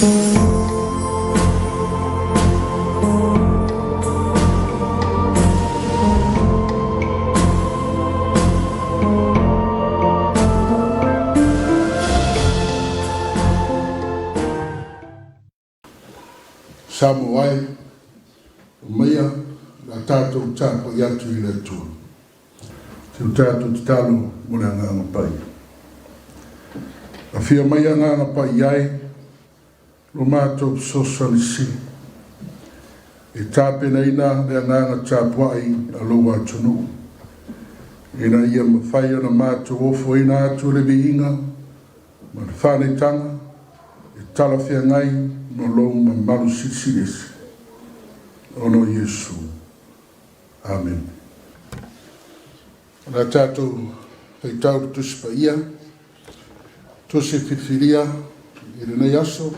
[SPEAKER 4] Samoa e, omaia o le a tatou tapuai atu i le Atua. Si o tatou tatalo mo le Agaga Paia. Afia mai Agaga Paia e, lo matou fesoasoani sili, e tapenaina le agaga tapuai a lou atunuu, ina ia mafai ona matou ofoina atu le viiga ma le faaneetaga e talafeagai ma lou mamalu silisili ese. Ona o Iesu. Amene. O le a tatou faitau le Tusi Paia, Tusi Filifilia i lenei aso,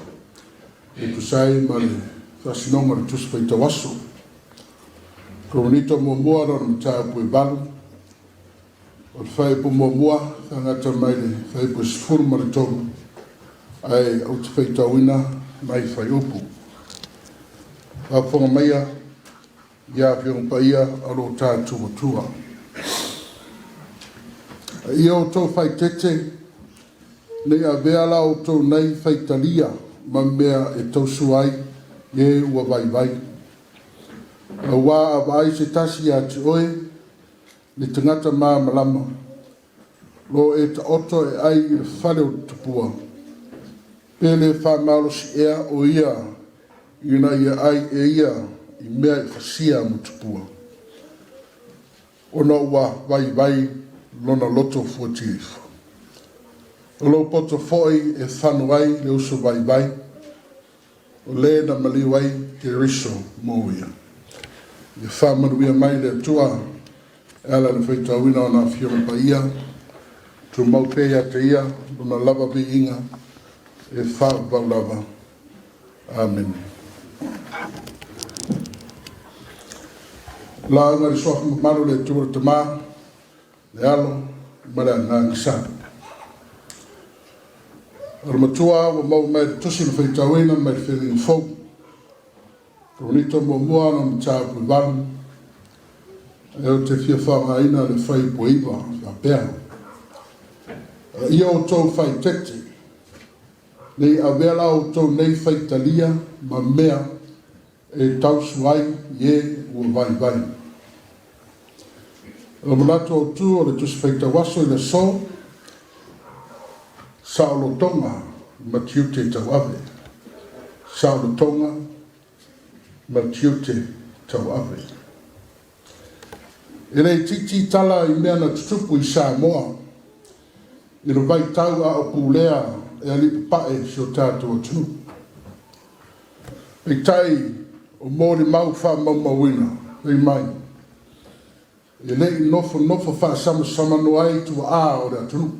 [SPEAKER 4] e tusa ai ma le faasinoga o le Tusi Faitau Aso. Korinito muamua lona mataupu e 8, o le fuaiupu muamua faagata mai le fuaiupu e 13, ae ou te faitauina nai fuaiupu. Faafofoga maia ia Afioga Paia o lo tatou Atua. A ia outou faaeteete, nei avea la outou nei faitalia ma mea e tausua ai e ua vaivai. Auā a vaai se tasi ia te oe, le tagata malamalama, lo e taoto e ai i le fale o le tupua, pe le faamalosi ea o ia ina ia ai e ia i mea e fasia mo tupua, ona ua vaivai lona loto fuatia ifo. O lou poto foi e fano ai le uso vaivai, o le na maliu ai Keriso mo ia. Ia faamanuia mai le Atua e ala i le faitauina o Lana Afioga Paia, tumau pea ia te ia lona lava viiga e faavavau lava. Amene. Lauga i le suafa mamalu o le Atua le Tama, le Alo ma le Agaga Sa. O le matua ua maua mai le tusi na faitauina mai le Feagaiga Fou. Korinito muamua lona mataupu e 8, ae ou te fia faaaogaina le fuaiupu e 9 faapea. A ia outou faaeteete, nei avea la outou nei faitalia ma mea e tausua ai i e ua vaivai. O le manatu autu o le Tusi Faitau Aso i le aso, saolotoga ma tiute tauave. Saolotoga ma tiute tauave. E le itiiti tala i mea na tutupu i Samoa i le vaitau a o pulea e alii papae si o tatou atunuu. Peitai o molimau faamaumauina fai mai, e le i nofonofo faasamasamanoa ai tuaa o le atunuu.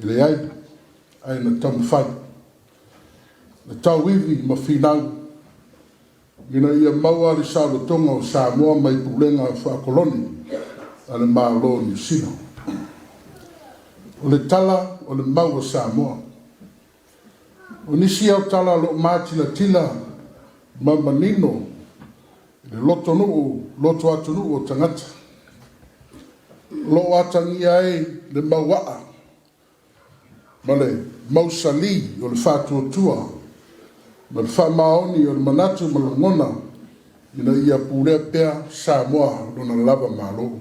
[SPEAKER 4] E leai, ae na taumafai, na tauivi ma finau ina ia maua le saolotoga o Samoa mai pulega faakoloni a le Malo o Niu Sila. O le tala o le mau a Samoa. O nisi au tala o lo o matilatila ma manino i le lotonuu, loto atunuu o tagata. O lo o atagia ai le mauaa ma le mausali o le faatuatua ma le faamaoni o le manatu ma lagona ina ia pulea pea Samoa lona lava Malo.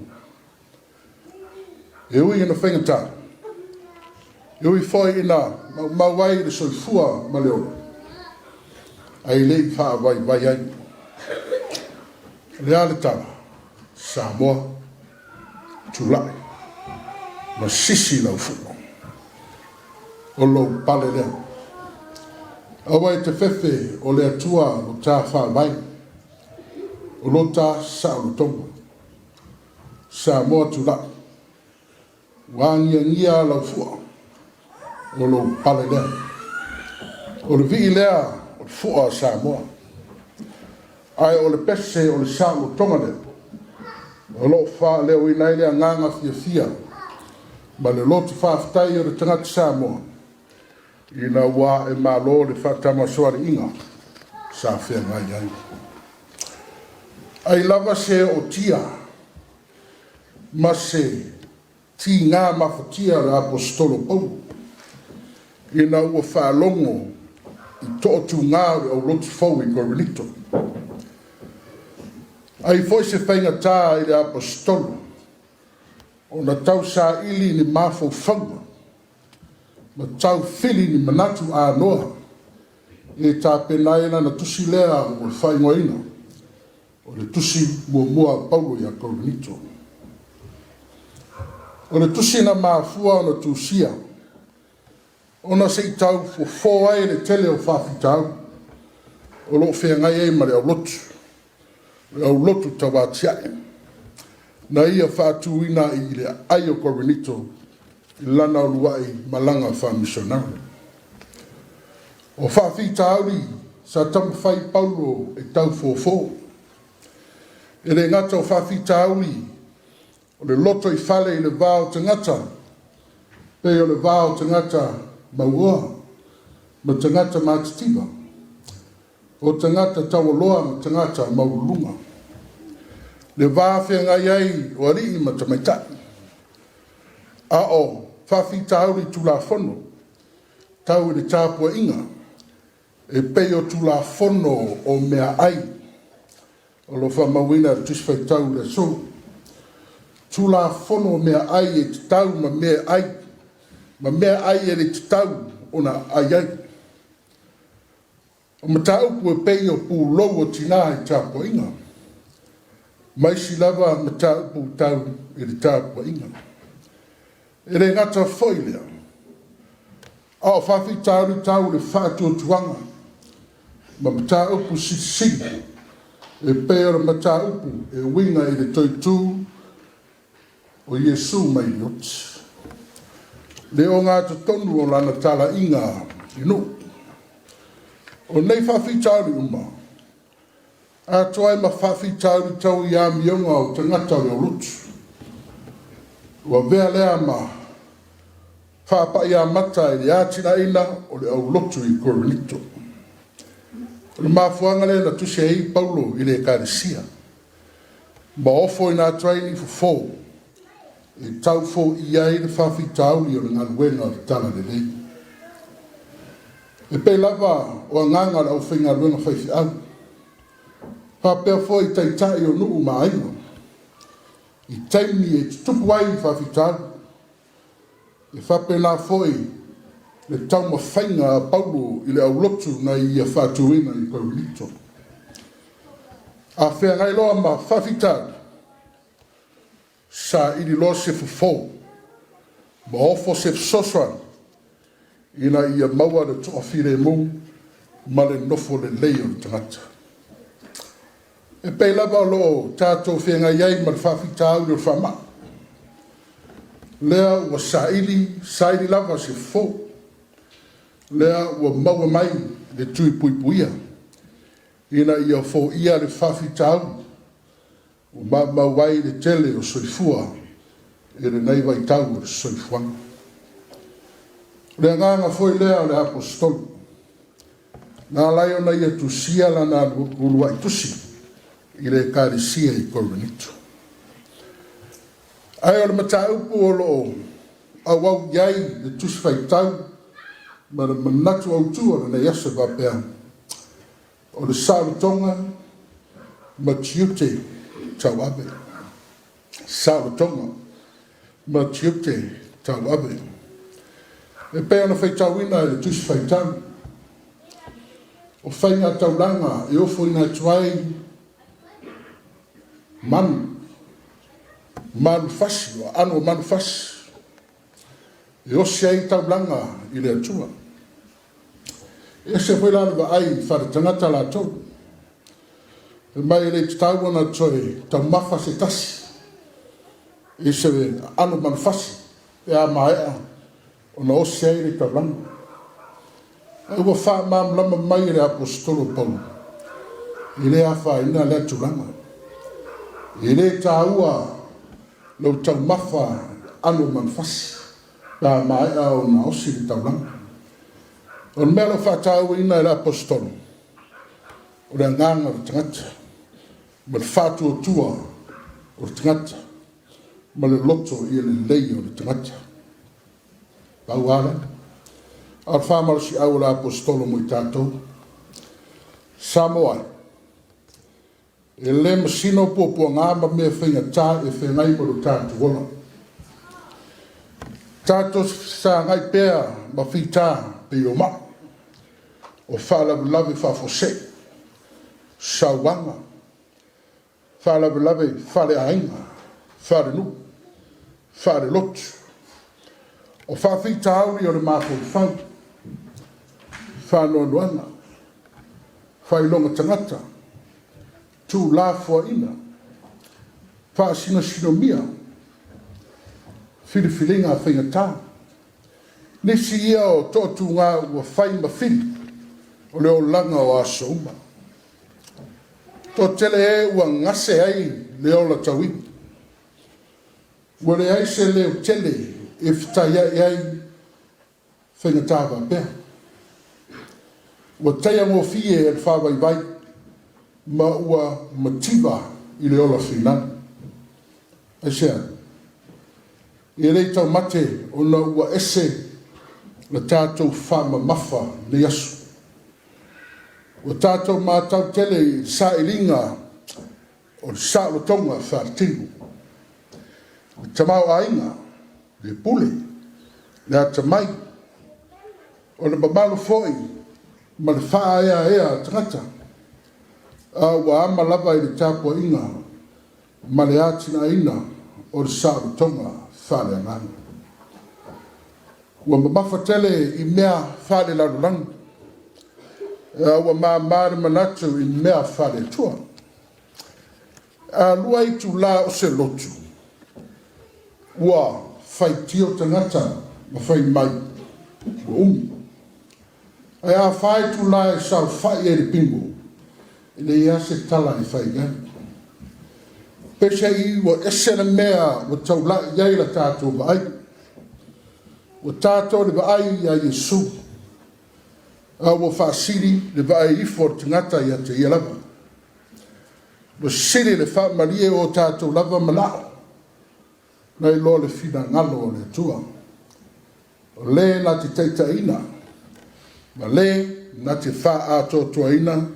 [SPEAKER 4] E ui ina faigata, e ui foi ina maumau ai le soifua ma le ola, ae le i faavaivai ai. O le a le tala, Samoa, tulai, ma sisi lau fua. O lou pale lea. Aua e te fefe o le Atua lo ta faavae, o lo ta saolotoga. Samoa tulai, ua agiagia lau fua, o lou pale lea. O le vii lea o le fua a Samoa. Ae o le pese o le saolotoga lea, o lo o faaleoina ai le agaga fiafia ma le loto faafetai o le tagata Samoa. Ina ua ae malo le faatamasoaliiga sa feagai ai. Ai lava se ootia ma se tigā mafatia o le Aposetolo Paulo ina ua faalogo i tootūgā o le aulotu fou i Korinito. Ai foi se faigatā i le Aposetolo ona tausaili ni mafaufauga ma taufili ni manatu anoa e tapena ai lana tusi lea ua faaigoaina o le Tusi Muamua a Paulo ia Korinito. O le tusi na mafua ona tusia ona se i tau fofo ai le tele o faafitauli o lo o feagai ai ma le aulotu, le aulotu tauatiae na ia faatuina i le aai o Korinito i lana uluai malaga faamisionare. O faafitauli sa taumafai Paulo e tau fofo, e le gata o faafitauli o le lotoifale i le va o tagata, pei o le va o tagata mauoa ma tagata matitiva, o tagata taualoa ma tagata maualuluga, le va feagai ai o alii ma tamaitai, a o faafitauli tulafono tau i le tapuaiga e pei o tulafono o meaai o lo o faamauina i le Tusi Faitau i le aso. Tulafono o meaai e tatau ma meaai ma meaai e le tatau ona aai ai. O mataupu e pei o pulou o tina i tapuaiga, ma isi lava mataupu tau i le tapuaiga. E le gata foi i lea, a o faafitauli tau i le faatuatuaga ma mataupu silisili e pei o le mataupu e uiga i le toe tu o Iesu mai le oti, le ogatotonu o lana talaiga i nuu. O nei faafitauli uma, atoa ai ma faafitauli tau i amioga o tagata o le aulotu, ua avea lea ma faapaiamata i le atinaeina o le aulotu i Korinito. O le mafuaaga lea na tusi ai Paulo i le ekalesia, ma ofoina atu ai ni fofo e tau foia ai le faafitauli o le galuega o le Talalelei. E pei lava o agaga o le aufaigaluega faifeau, faapea foi taitai o nuu ma aiga, i taimi e tutupu ai faafitauli. E faapena foi le taumafaiga a Paulo i le aulotu na ia faatuina i Korinito. A feagai loa ma faafitauli, saili loa se fofo ma ofo se fesoasoani ina ia maua le toafilemu ma le nofo lelei o le tagata. E pei lava o lo o tatou feagai ai ma le faafitauli o le faamai, lea ua saili saili lava se fofo, lea ua maua mai le tui puipuia ina ia foia le faafitauli ua maumau ai le tele o soifua i lenei vaitau o le soifuaga. O le agaga foi lea o le Aposetolo, na ala ai ona ia tusia lana uluai tusi i le ekalesia i Korinito. Ae o le mataupu o lo o auau i ai le Tusi Faitau ma le manatu autu o lenei aso e faapea, o le saolotoga ma tiute tauave. Saolotoga ma tiute tauave. E pei ona faitauina e le Tusi Faitau, o faiga taulaga e ofoina atu ai manu, manufasi, o aano o manufasi, e osi ai taulaga i le Atua. E ese foi la le vaai faaletagata latou, fai mai e le tatau ona toe taumafa se tasi i se aano manufasi pe a maea ona osi ai le taulaga. Ae ua faamalamalama mai e le Aposetolo Paulo, e le afaina lea tulaga. E le taua lou taumafa aano manufasi pe a maea ona osi le taulaga. O le mea o lo o faatauaina e le Aposetolo, o le agaga o le tagata, ma le faatuatua o le tagata, ma le loto ia lelei o le tagata. Pau lava lea. A o le faamalosiau o le Aposetolo mo i tatou, Samoa e, e le masino puapuaga ma mea faigata e feagai ma lo tatou ola. Tatou fesagai pea ma fita pei o mai, o faalavelave faafuasei, sauaga, faalavelave faaleaiga, faalenuu, faalelotu, o faafitauli o le mafaufau, faanoanoaga, faailoga tagata, tuulafoaiga, faasinosinomia, filifiliga faigata. Nisi ia o toatuga ua fai ma fili o le olaga o aso uma. Toatele e ua gase ai le ola tauivi. Ua leai se leo tele e fetaiai ai faigata faapea. Ua taia gofie e le faavaivai ma ua mativa i le ola finau. Aisea? E le i taumate ona ua ese le tatou faamamafa i lenei aso. Ua tatou matau tele i le sailiga o le saolotoga faaletino, le tamaoaiga, le pule, le atamai, o le mamalu foi ma le faaeaea tagata, a ua ama lava i le tapuaiga ma le atinaeina o le saolotoga faaleagaga. Ua mamafa tele i mea faalelalolagi, a ua mama le manatu i mea faale-Atua. A 2 itulā o se lotu, ua faitio tagata ma fai mai ua umi. Ae a 4 itulā e saofai ai i le bingo, e leai lava se tala e fai i ai. Peiseai ua ese le mea ua taulai i ai la tatou vaai. Ua tatou le vaai ia Iesu, a ua faasili le vaai ifo o le tagata ia te ia lava. Ua sili le faamalie o tatou lava manao, nai loa le finagalo o le Atua. O le na te taitaiina, ma le na te faaatoatoaina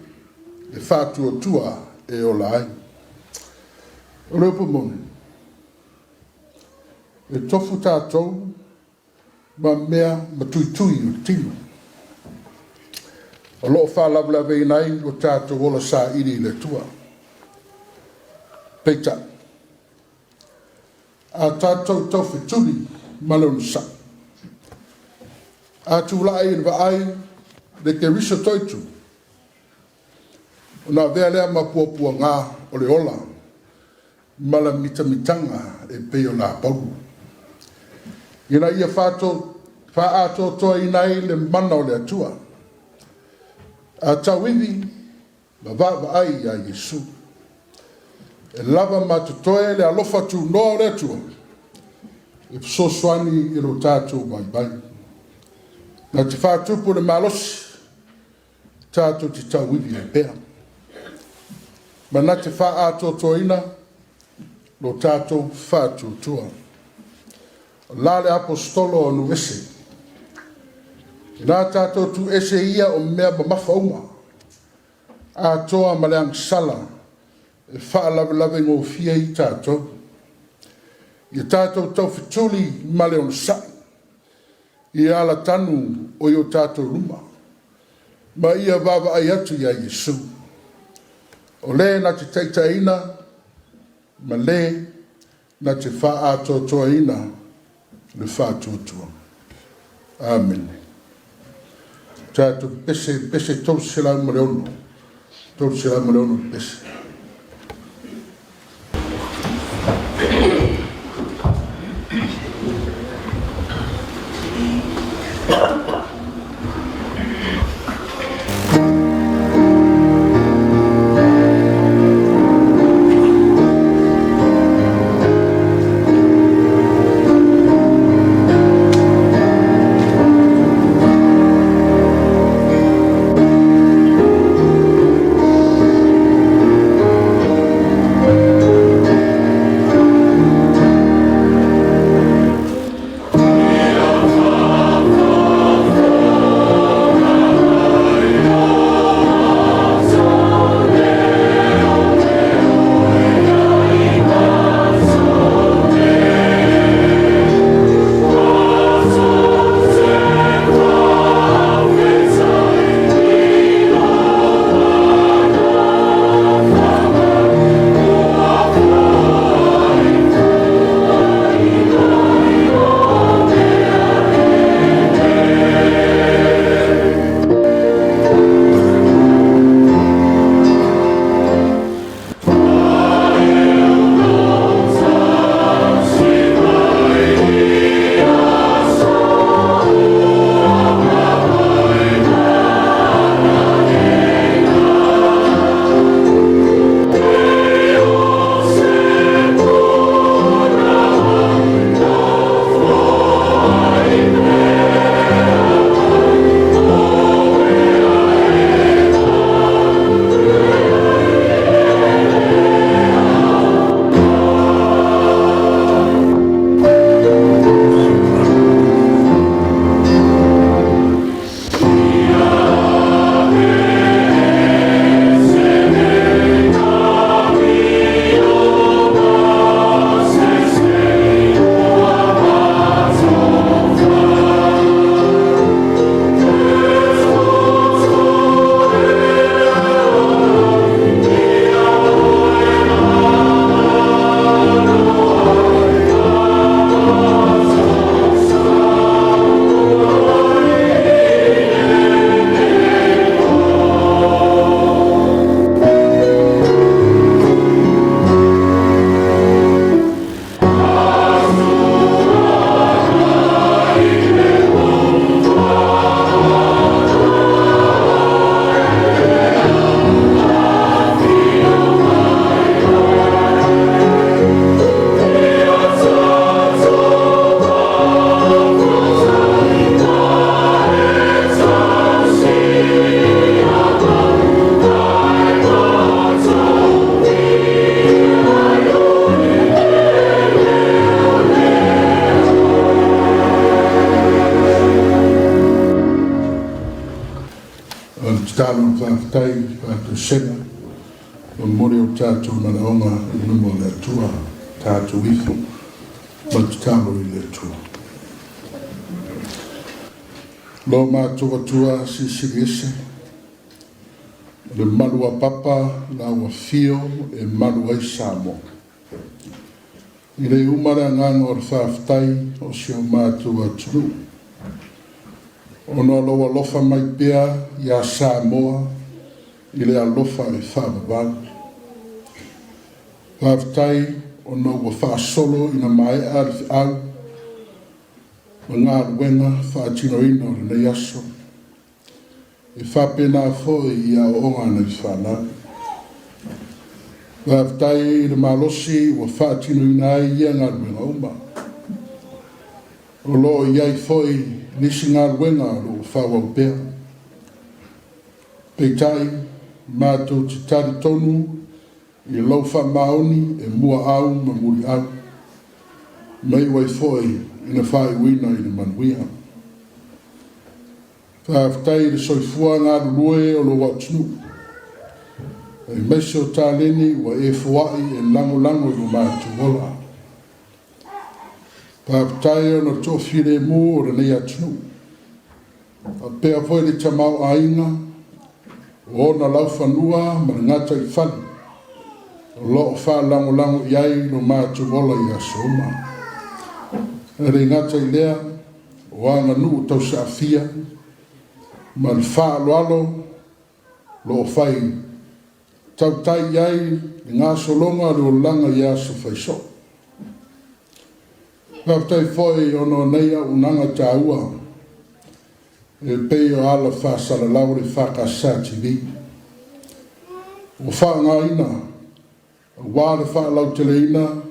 [SPEAKER 4] le faatuatua e ola ai. O le upu moni, e tofu tatou ma mea matuitui o le tino. O lo o faalavelaveina ai lo tatou ola saili i le Atua. Peitai, a tatou taufetuli ma le onosai, a tulai i le vaai le Keriso toitu, ona avea lea ma puapuaga o le ola ma le mitamitaga e pei o la Paulo. Ina ia faaatoatoaina ai le mana o le Atua, a tauivi ma vaavaai ia Iesu. E lava ma totoe le alofa tunoa o le Atua e fesoasoani i lo tatou vaivai. Na te faatupu le malosi tatou te tauivi ai pea. Ma na te faaatoatoaina lo tatou faatuatua. O la le aposetolo o Nuese. Ina tatou tuuese ia o mea mamafa uma, atoa ma le agasala e faalavelave gofie ai tatou. Ia tatou taufetuli ma le onosai, ia alatanu o i o tatou luma, ma ia vaavaai atu ia Iesu. O le na te taitaiina ma le na te faaatoatoaina le faatuatua. Amene. Tatou pese, pese 306, 306 pese. faafetai i le faatoesega, momoli o tatou manaoga i luma o le Atua, tatou ifo ma tatalo i le Atua. Lo matou Atua Silisili Ese, o le malu apapa lau afio e malu ai Samoa. E le uma le agaga o le faafetai o si o matou atunuu, ona o lou alofa mai pea iā Samoa i le alofa e faavavau. Faafetai ona ua faasolo ina maea le feau ma galuega faatinoina o lenei aso. E faapena foi i aoaoga a nai fanau. Faafetai i le malosi ua faatinoina ai ia galuega uma. O lo o i ai foi nisi galuega o lo o faaauau pea. Peitai, matou te talitonu i lou faamaoni e muaau ma muliau, ma iu ai foi ina faaiuina i le manuia. Faafetai i le soifua galulue o lou atunuu, aemaise o taleni ua e foai e lagolago i lo matou ola. Faafetai ona o le toafilemu o lenei atunuu, faapea foi le tamaoaiga o ona laufanua ma le gataifale o lo o faalagolago i ai lo matou ola i aso uma. E le gata i lea, o aganuu tausaafia ma le faaaloalo o lo o fai tautai i ai le gasologa o le olaga i aso faisoo. Faafetai foi ona o nei auaunaga taua e pei o ala faasalalau o le EFKS TV ua faaaogaina aua le faalauteleina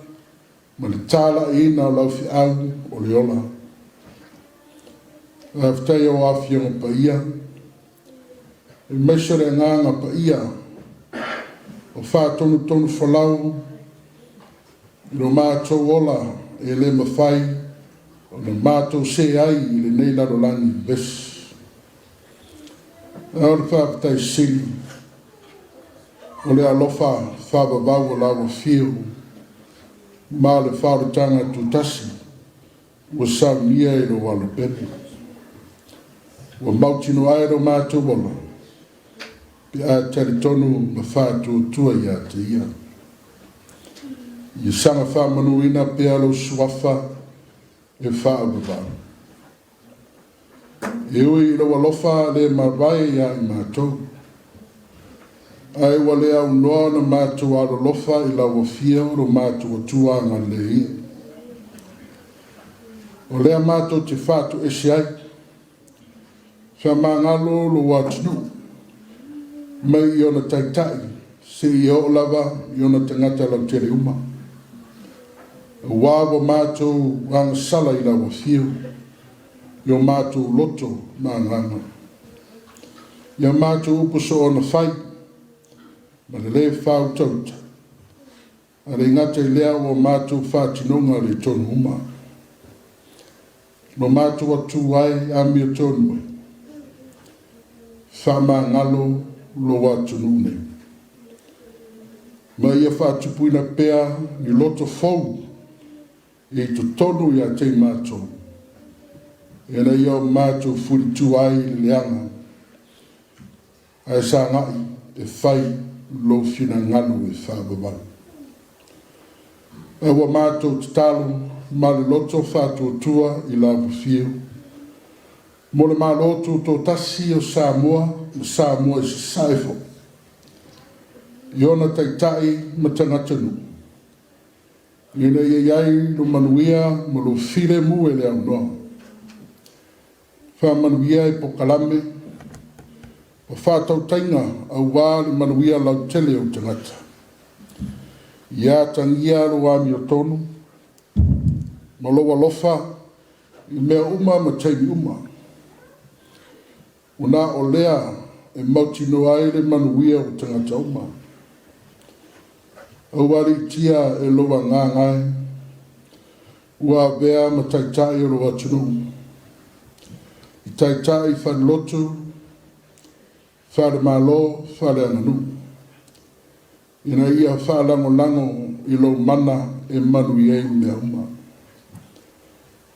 [SPEAKER 4] ma le talaiina o lau feau o le ola. Faafetai o Afioga Paia, aemaise o le Agaga Paia o faatonutonu folau i lo matou ola e le mafai ona matou see ai i lenei lalolagi vevesi. A o le faafetai sili o le alofa faavavau o lau afio ma o le faaolataga tutasi ua saunia i lou alopele. Ua mautinoa ai lo matou ola pe a talitonu ma faatuatua ia te ia. Ia saga faamanuina pea lou suafa e faavavau. E ui i lou alofa le mavae ia i matou, ae ua le aunoa ona matou alolofa i lau afio lo matou Atua agalelei e. O lea matou te faatoese ai, faamagalo lou atunuu mai i ona taitai seia oo lava i ona tagata lautele uma. Aua ua matou agasala i lau afio, i o matou loto ma agaga. Ia matou upu soona fai, ma le lē faautauta, a le gata i lea ua matou faatinoga le tonu uma. Lo matou atu ai amiotonu e, faamagalo lou atunuu nei. Ma ia faatupuina pea ni loto fou i totonu ia te i matou, ina ia o matou fulitu ai i le leaga, ae sagai e fai lou finagalo e faavavau. Ae ua matou tatalo ma le loto faatuatua i lau afio, mo le Malo Tutoatasi o Samoa ma Samoa i Sasae foi, i ona taitai ma tagatanuu, ina ia i ai lo manuia ma lo filemu e le aunoa. Faamanuia i polokalame o faatautaiga aua le manuia lautele o tagata. Ia atagia lou amiotonu ma lou alofa i mea uma ma taimi uma. Ona o lea e mautinoa ai le manuia o tagata uma. Aualiitia e lou Agaga e, ua avea ma taitai o lou atunuu, i taitai faalelotu, Faale-Malo, faale-aganuu, ina ia faalagolago i lou mana e manuia ai mea uma.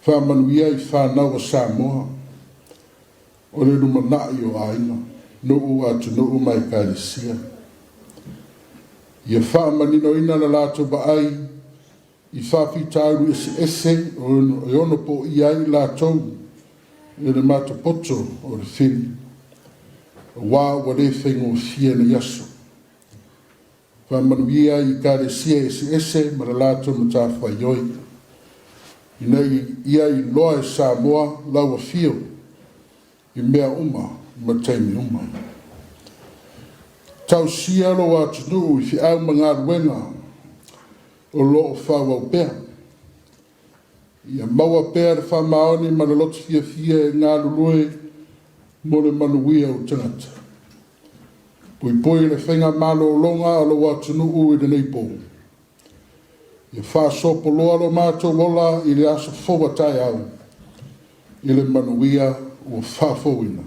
[SPEAKER 4] Faamanuia i fanau a Samoa o le lumanai o aiga, nuu, atunuu ma ekalesia. Ia faamaninoina le latou vaai i faafitauli eseese e ono poia ai i latou i le matopoto o le fili, aua ua le faigofie nei aso. Faamanuia i Ekalesia eseese ma le latou matafaioi, ina ia iloa e Samoa lau afio i mea uma ma taimi uma. Tausia lou atunuu i feau ma galuega o lo o faaauau pea. Ia maua pea le faamaoni ma le loto fiafia e galulue mo le manuia o tagata. Puipui le faiga malologa a lou atunuu i lenei po. Ia faasoapoloa lo matou ola i le aso fou a taeao i le manuia ua faafouina,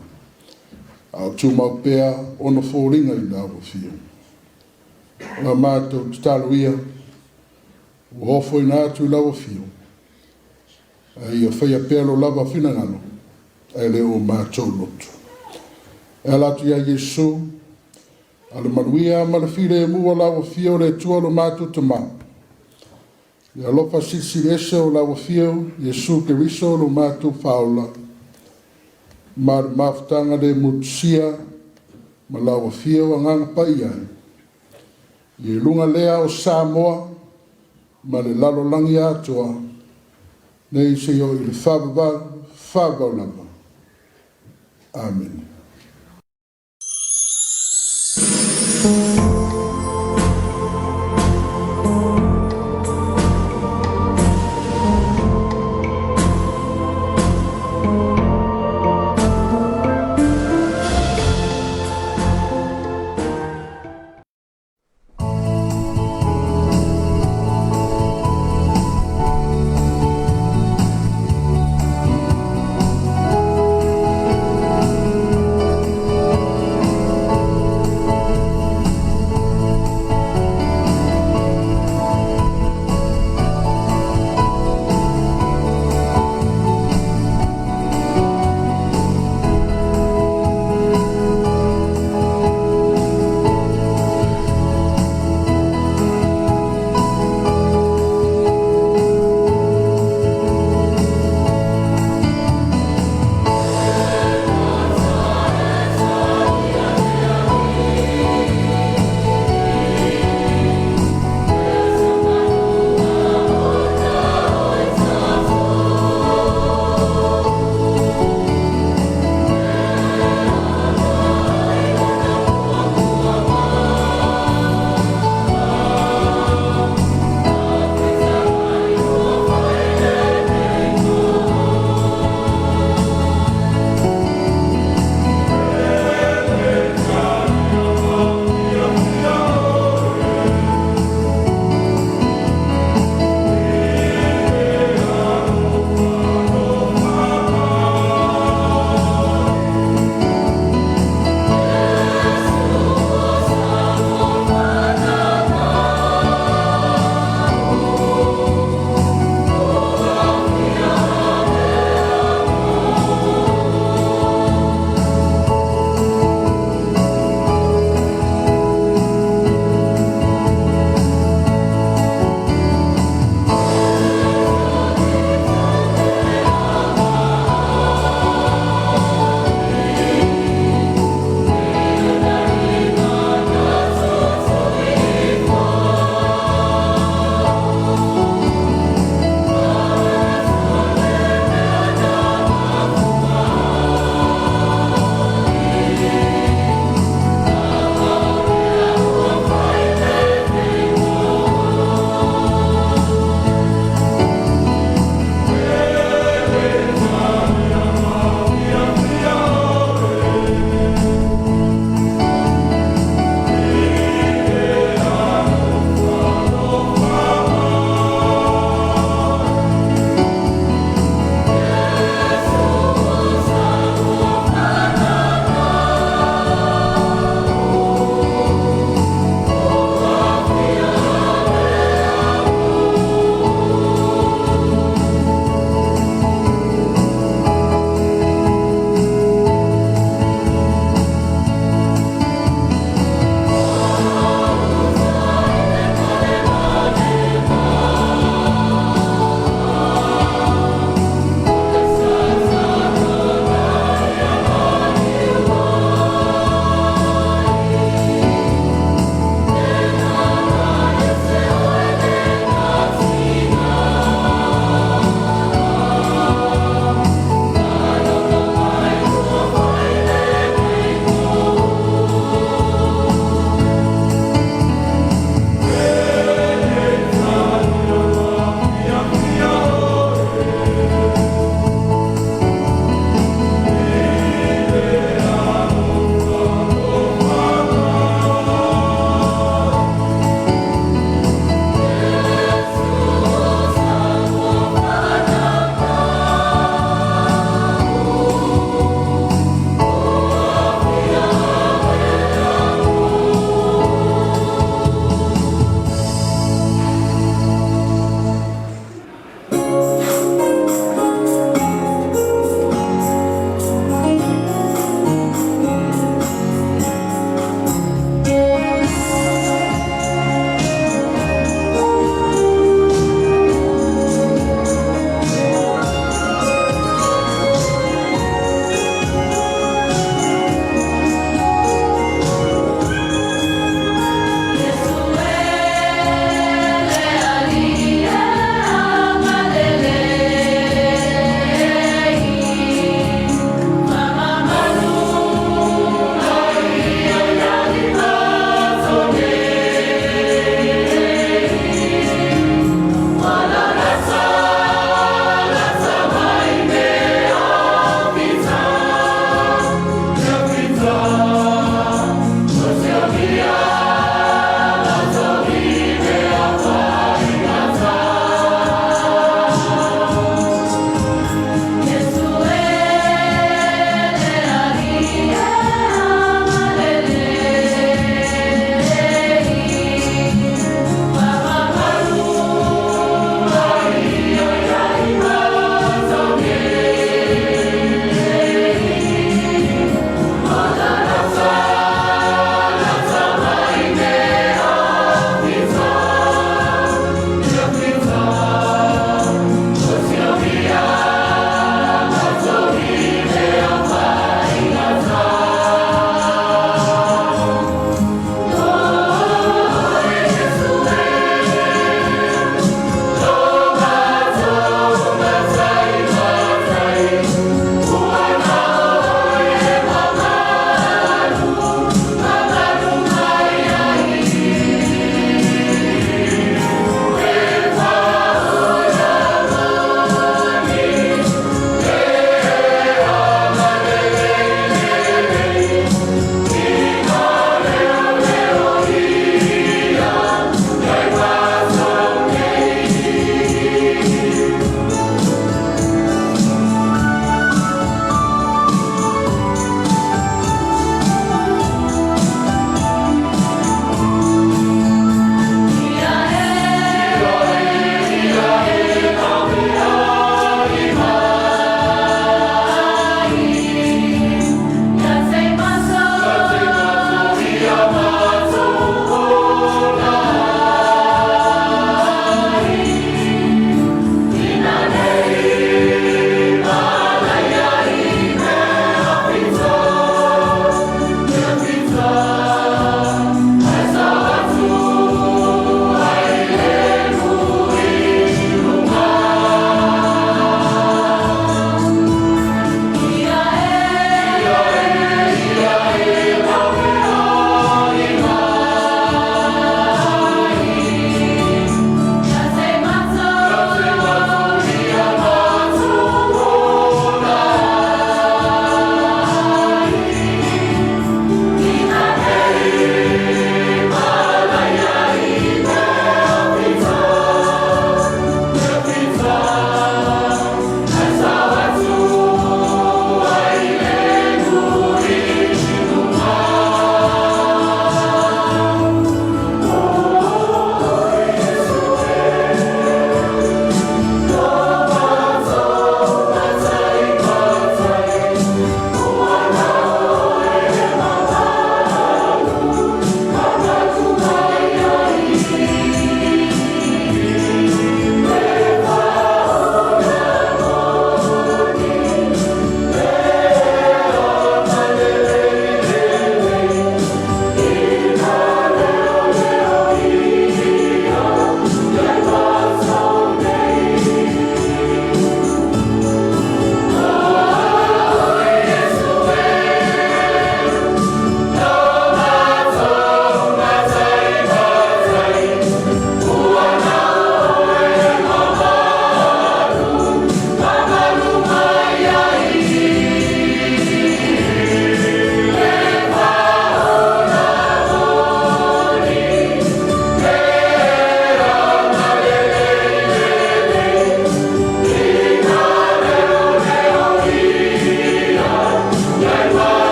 [SPEAKER 4] a o tumau pea ona foliga i lau afio. O la matou tatalo ia ua ofoina atu i lau afio, a ia faia pea lo lava finagalo ae le o matou loto. E ala atu ia Iesu, a le manuia ma le filemu o lau afio le Atua lo matou Tama, le alofa silisili ese o lau afio Iesu Keriso lo matou Faaola, ma le mafutaga le motusia ma lau afio Agaga Paia, ia i luga lea o Samoa ma le lalolagi atoa, nei seia oo i le faavavau, faavavau lava. Amene.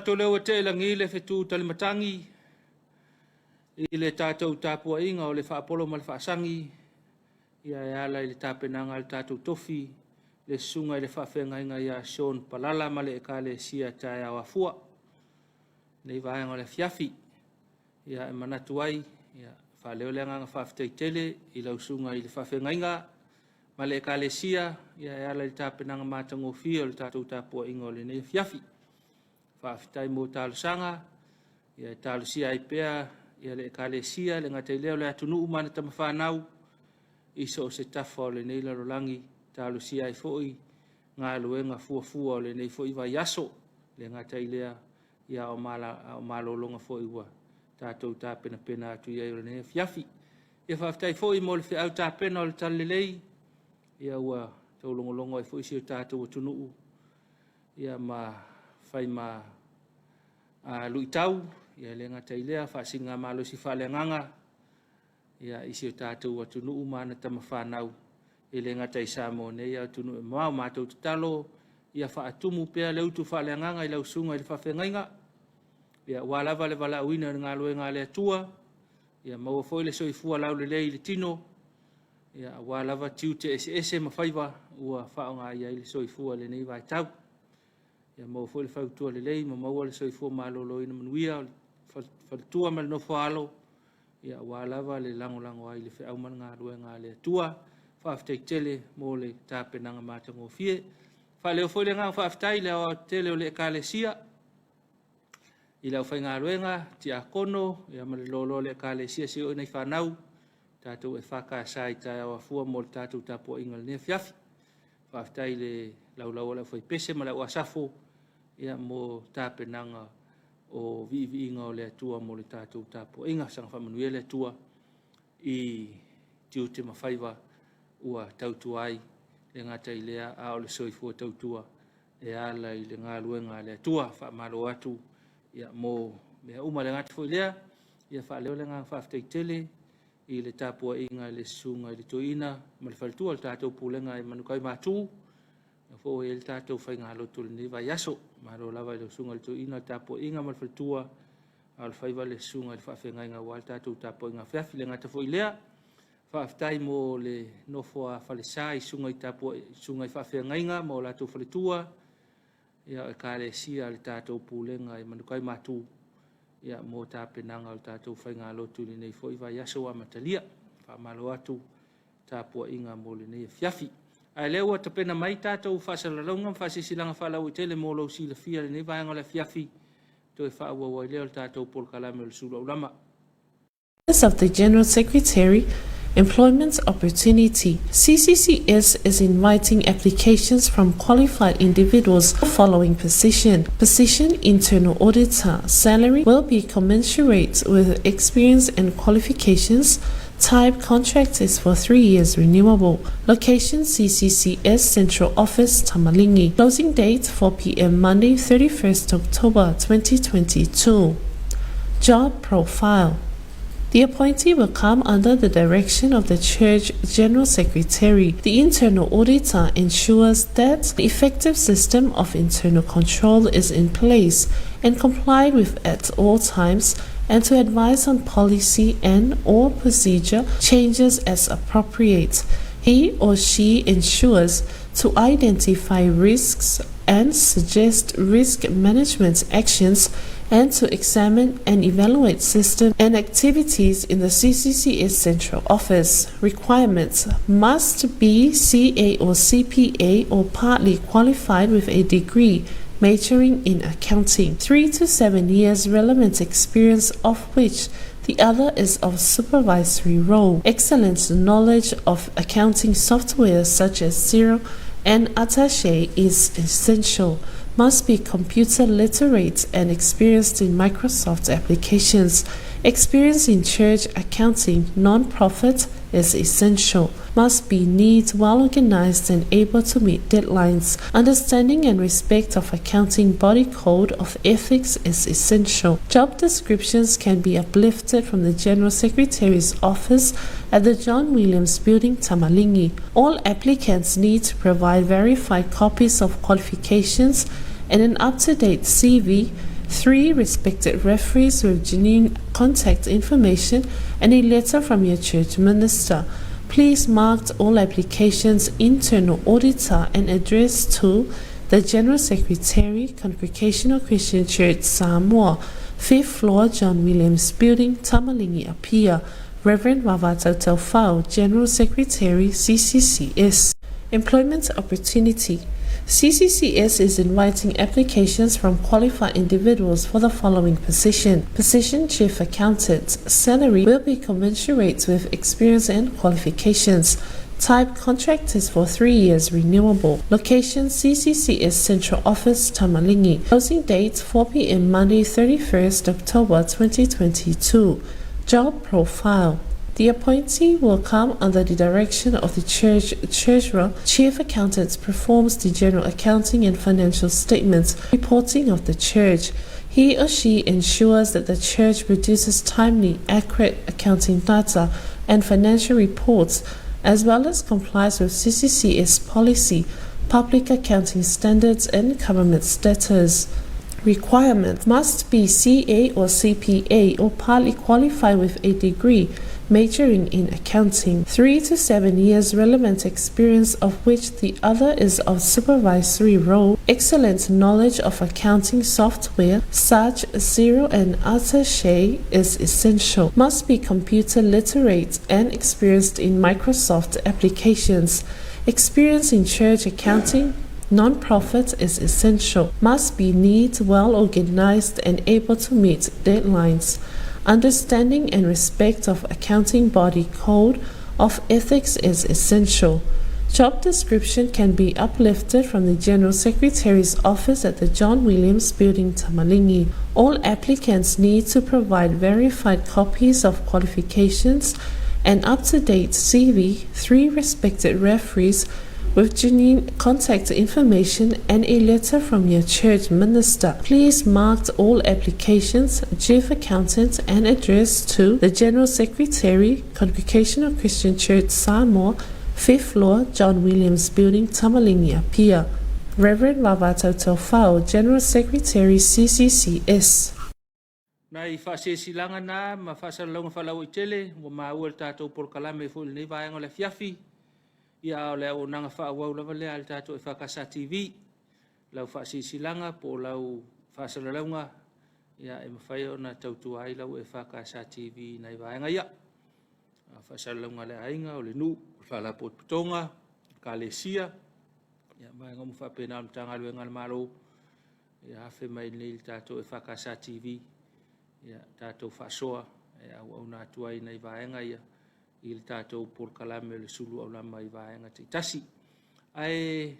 [SPEAKER 1] manatu o lea ua tea i lagi le fetu talimatagi i le tatou tapuaiga o le faapolo ma le faasagi ia e ala i le tapenaga a le tatou tofi le susuga i le faafeagaiga ia Sean Palala ma le Ekalesia Taeao Afua nei vaega o le afiafi. Ia e manatu ai, ia faaleo le agaga faafetai tele i lau susuga i le faafeagaiga ma le Ekalesia ia e ala i le tapenaga matagofie o le tatou tapuaiga o lenei afiafi. Faafetai mo talosaga, ia e talosia ai pea ia le Ekalesia, le gata i lea o le atunuu ma ana tamafanau i so o se tafa o lenei lalolagi, talosia ai foi galuega fuafua o lenei foi vaiaso. Le gata i lea, ia a o malologa foi ua tatou tapenapena atu i ai o lenei afiafi. Ia faafetai foi mo le feau tapena o le Talalelei, ia ua taulogologo ai foi si o tatou atunuu ia ma fai ma luitau, ia le gata i lea faasiligamalosi faaleagaga ia i si o tatou atunuu ma ana tamafanau, e le gata i Samoa nei, a o atunuu e mamao. Matou tatalo ia faatumu pea le utu faaleagaga i lau susuga i le faafeagaiga, ia aua lava le valaauina i le galuega a le Atua, ia maua foi le soifua laulelei i le tino, ia aua lava tiute eseese ma faiva ua faaaoga i ai le soifua i lenei vaitau. Ia maua foi le fautua lelei ma maua le soifua maloloina manuia o le faletua ma le nofo-a-alo, ia aua lava le lagolago ai i le feau ma le galuega a le Atua. Faafetai tele mo le tapenaga matagofie. Faaleo foi le agaga faafetai i le aoaotetele o le Ekalesia, i le aufaigaluega, tiakono ia ma le loaloa o le Ekalesia seia oo i nai fanau, tatou EFKS i taeao afua mo le tatou tapuaiga i lenei afiafi. Faafetai i le laulau a le aufaipese ma le au asafo ia mo tapenaga o viiviiga o le Atua mo le tatou tapuaiga. Saga faamanuia le Atua i tiute ma faiva ua tautua ai, le gata i lea a o le soifua tautua e ala i le galuega a le Atua. Faamalo atu ia, mo mea uma. Le gata foi lea, ia faaleo le agaga faafetai tele i le tapuaiga i le susuga i le Toeaina ma le faletua o le tatou pulega i Manukai Matu, lea foi ua i ai le tatou faigalotu i lenei vaiaso. Malo lava i lau susuga i le Toeaina le tapuaiga ma le faletua, a o le faiva le susuga i le faafeagaiga aua le tatou tapuaiga afiafi. Le gata foi i lea, faafetai mo le nofo a falesa i susuga i faafeagaiga ma o latou faletua, ia o Ekalesia a le tatou pulega i Manukai Matu, ia mo tapenaga o le tatou faigalotu i lenei foi vaiaso ua amatalia. Faamalo atu tapuaiga mo lenei afiafi. Ae lea ua tapena mai tatou faasalalauga ma faasilasilaga faalauaitele mo lou silafia i lenei vaega o le afiafi, toe faaauau ai lea o le tatou polokalame o le sulu aulama.
[SPEAKER 5] Office of the General Secretary, Employment Opportunity. CCCS is inviting applications from qualified individuals for following position. Position Internal Auditor. Salary will be commensurate with experience and qualifications. Type contract is for 3 years renewable. Location CCCS Central Office, Tamalingi. Closing date 4 p.m. Monday, 31st October 2022. Job profile. The appointee will come under the direction of the Church General Secretary. The internal auditor ensures that the effective system of internal control is in place and complied with at all times and to advise on policy and or procedure changes as appropriate. He or she ensures to identify risks and suggest risk management actions and to examine and evaluate systems and activities in the CCCS central office. Requirements must be CA or CPA or partly qualified with a degree majoring in accounting. 3 to 7 years relevant experience, of which the other is of supervisory role. Excellent knowledge of accounting software such as Xero and Attache is essential. Must be computer literate and experienced in Microsoft applications. Experience in church accounting, non-profit is essential. Must be neat, well organized, and able to meet deadlines. Understanding and respect of accounting body code of ethics is essential. Job descriptions can be uplifted from the General Secretary's office at the John Williams Building, Tamalingi. All applicants need to provide verified copies of qualifications and an up-to-date CV. 3 respected referees with genuine contact information and a letter from your church minister. Please mark all applications internal auditor and address to the General Secretary, Congregational Christian Church, Samoa, 5th floor, John Williams Building, Tamalingi, Apia. Reverend Wavata Taufao, General Secretary, CCCS. Employment Opportunity CCCS is inviting applications from qualified individuals for the following position. Position Chief Accountant. Salary will be commensurate with experience and qualifications. Type contract is for 3 years renewable. Location CCCS Central Office, Tamalingi. Closing date 4 p.m. Monday 31st October 2022. Job profile. The appointee will come under the direction of the church treasurer. Chief accountant performs the general accounting and financial statements reporting of the church. He or she ensures that the church produces timely, accurate accounting data and financial reports, as well as complies with CCCS policy, public accounting standards, and government status. Requirement must be CA or CPA or partly qualified with a degree majoring in accounting. 3 to 7 years relevant experience, of which the other is of supervisory role. Excellent knowledge of accounting software such Xero and Attache is essential. Must be computer literate and experienced in Microsoft applications. Experience in church accounting, non-profit is essential. Must be neat, well organized, and able to meet deadlines. Understanding and respect of accounting body code of ethics is essential. Job description can be uplifted from the General Secretary's office at the John Williams Building, Tamalingi. All applicants need to provide verified copies of qualifications, an up-to-date CV, 3 respected referees with genuine contact information, and a letter from your church minister. Please mark all applications, Chief Accountant, and address to the General Secretary, Congregational Christian Church, Samoa, 5th floor, John Williams Building, Tamalingi, Apia. Reverend Wavato Tofao, General Secretary, CCCS.
[SPEAKER 1] Nai faasilasilaga na ma faasalalauga faalauaitele ua maua le tatou polokalame foi i lenei vaega o le afiafi. Ia a o le auaunaga faaauau lava lea a le tatou EFKS TV. Lau faasilasilaga po o lau faasalalauga ia e mafai ona tautua ai lau EFKS TV i nai vaega ia. Faasalalauga a le aiga, o le nuu, o le faalapotopotoga, o le kalesia, ia vaega uma faapena o le Matagaluega a le Malo. Ia afe mai nei le tatou EFKS TV, ia tatou faasoa e auauna atu ai nai vaega ia i le tatou polokalame o le sulu aulama i vaega taitasi. Ae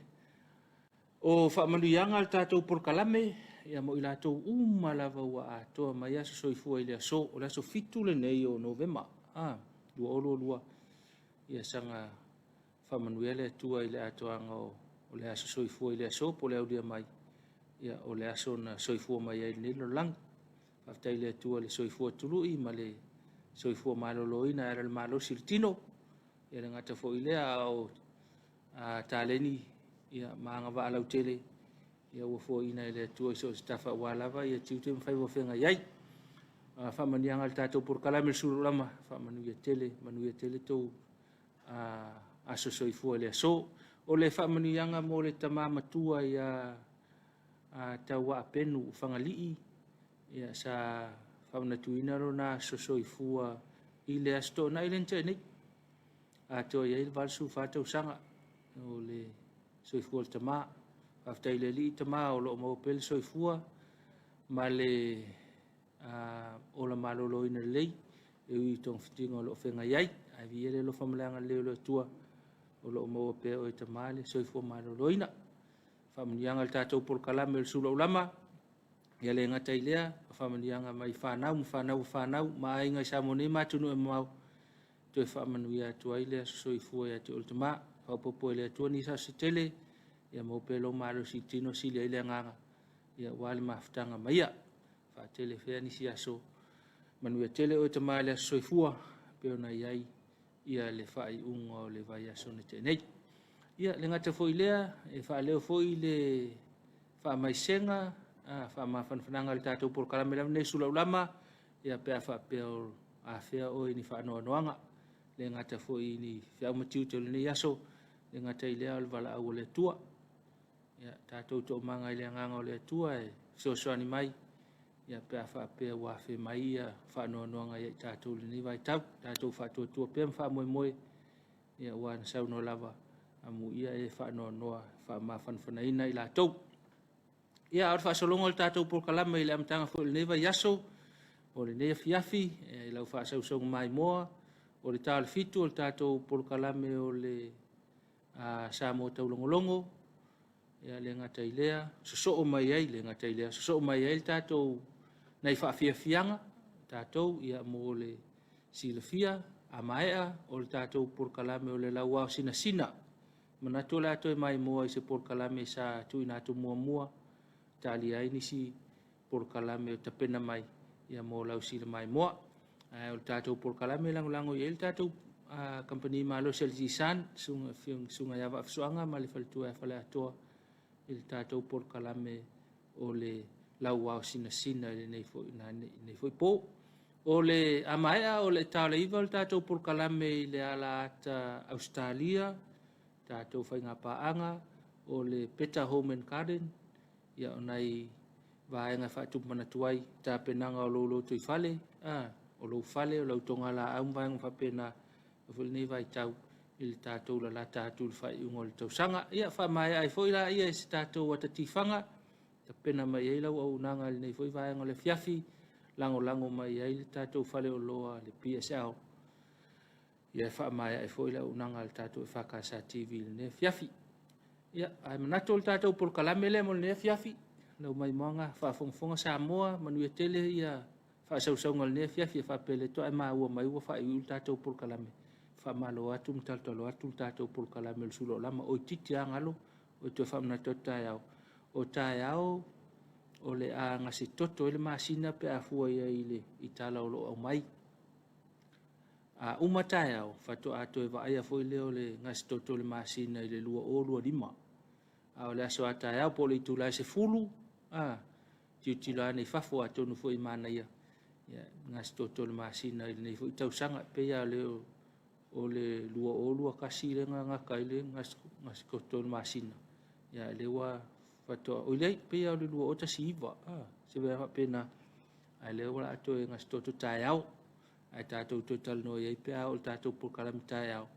[SPEAKER 1] o faamanuiaga le tatou polokalame ia mo i latou uma lava ua atoa mai aso soifua i le aso, o le aso 7 lenei o Novema 2022, ia saga faamanuia le Atua i le atoaga o le aso soifua i le aso po o le aulia mai ia o le aso na soifua mai ai lenei lalolagi. Faafetai i le Atua le soifua tului ma le soifua maloloina e ala i le malosi i le tino. Ia le gata foi lea a o taleni ia ma agavaa lautele ia ua foaiina e le Atua i so o se tafa aua lava ia tiute ma faiva o feagai ai. Faamanuiaga i le tatou polokalame le sulu lama, faamanuia tele, manuia tele tou aso soifua i le aso. O le faamanuiaga mo le tama matua ia Tauaapenu Fagalii, ia sa faamanatuina lona aso soifua i le aso Toonai lea na tea nei. Atoa i ai le 84 tausaga o le soifua o le tama. Faafetai i le Alii tama o lo o maua pea le soifua ma le ola maloloina lelei e ui i togafitiga o lo o feagai ai. Ae viia le alofa ma le agalelei o le Atua o lo o maua pea oe tama le soifua maloloina. Faamanuiaga i le tatou polokalame o le Sulu Aulama, ia le gata i lea, faamanuiaga mai fanau ma fanau o fanau ma aiga i Samoa nei ma atunuu e mamao, toe faamanuia atu ai le aso soifua ia te oe le tama. Faaopoopo e le Atua nisi aso se tele, ia maua pea lou malosi i tino sili ai le agaga, ia aua le mafutaga ma ia. Faatele fea nisi aso, manuia tele oe tama i le aso soifua, pei ona i ai ia le faaiuga o le vaiaso na tea nei. Ia le gata foi lea, e faaleo foi le faamaisega Faamafanafanaga i le tatou polokalame lava lenei Sulaulama, ia pe a faapea o afea oe i ni faanoanoaga, le gata foi i ni feau ma tiute o lenei aso, le gata i lea o le valaau a le Atua. Ia, tatou toomaga i le agaga o le Atua e fesoasoani mai, ia pe a faapea ua afe mai ia faanoanoaga ia i tatou i lenei vaitau. Tatou faatuatua pea ma faamoemoe, ia aua na saunoa lava, amuia e faanoanoa, faamafanafanaina i latou. Ia, a o le faasologa o le tatou polokalame i le amataga foi o lenei vaiaso, o lenei afiafi, i lau faasausauga maimoa, o le ta o le 7 o le tatou polokalame o le Samoa Taulogologo, ia le gata i lea, sosoo mai ai, le gata i lea, sosoo mai ai le tatou nai faafiafiaga, tatou, ia mo le silafia, a maea o le tatou polokalame o le Lauao Sinasina. Manatu o le a toe maimoa i se polokalame sa tuuina atu muamua, talia ai nisi polokalame o tapena mai ia mo lau sila maimoa. Ae o le tatou polokalame e lagolago i ai le tatou kamupani malosi a le Jisan, susuga susuga ia Vaafusuaga ma le faletua ia Faleatoa i le tatou polokalame o le lauao sinasina i lenei foi, lenei foi po. O le a maea o le ta o le 9 o le tatou polokalame i le ala ata Ausetalia, tatou faiga paaga o le Better Home and Garden, ia o nai vaega e faatupu manatu ai tapenaga o lou lotoifale, o lou fale, o lau togalaau ma vaega faapena, foi lenei vaitau i le tatou lalata atu i le faaiuga o le tausaga. Ia faamaea ai foi laia i se tatou ata tifaga, tapena mai ai lau auaunaga i lenei foi vaega o le afiafi, lagolago mai ai le tatou faleoloa le PSL. Ia e faamaea ai foi le auaunaga a le tatou EFKS TV i lenei afiafi. Ia, ae manatu o le tatou polokalame lea mo lenei afiafi, lau maimoaga faafogafoga Samoa, manuia tele ia faasausauga o lenei afiafi e faapea le toa e maua mai ua faaiuiu le tatou polokalame. Faamalo atu ma talotalo atu le tatou polokalame o le Sula o Lama. Oi titi lava galo, oi toe faamanatu atu taeao. O taeao o le a gasetoto ai le masina pe a fua i ai i le i tala o lo o aumai. A uma taeao, faatoa toe vaaia foi lea o le gasetoto o le masina i le 2025. A o le aso a taeao po o le itula e 10, a, tilotilo ane i fafo atonu foi e manaia ia gasetoto o le masina i lenei foi tausaga. E pei lava o le 2021 lea na gata ai le gasetoto o le masina, ia lea ua faatoa, oi leai, pei lava o le 2019, a, se mea faapena, a lea ua toe gasetoto taeao. Ae tatou toe talanoa i ai pe a oo i le tatou polokalame taeao,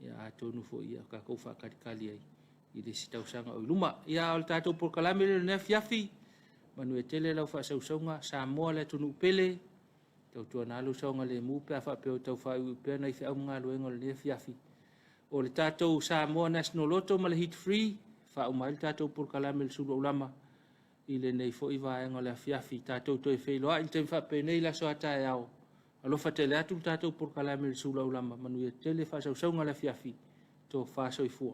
[SPEAKER 1] ia atonu foi ia tatou faatalitali ai i le isi tausaga o i luma. Ia a o le tatou polokalame lea o lenei afiafi, manuia tele lau faasausauga, Samoa le atunuu pele, tautuana lou saogalemu pe a faapea o tau faaiuiu pea nai feau ma galuega o lenei afiafi. O le tatou Samoa National Lotto ma le Hit Free, faauma ai le tatou polokalame i le sulu aulama i lenei foi vaega o le afiafi. Tatou toe feiloai i le taimi faapenei i le aso a taeao. Alofa tele atu le tatou polokalame i le sulu aulama. Manuia tele faasausauga o le afiafi. Tofa soifua.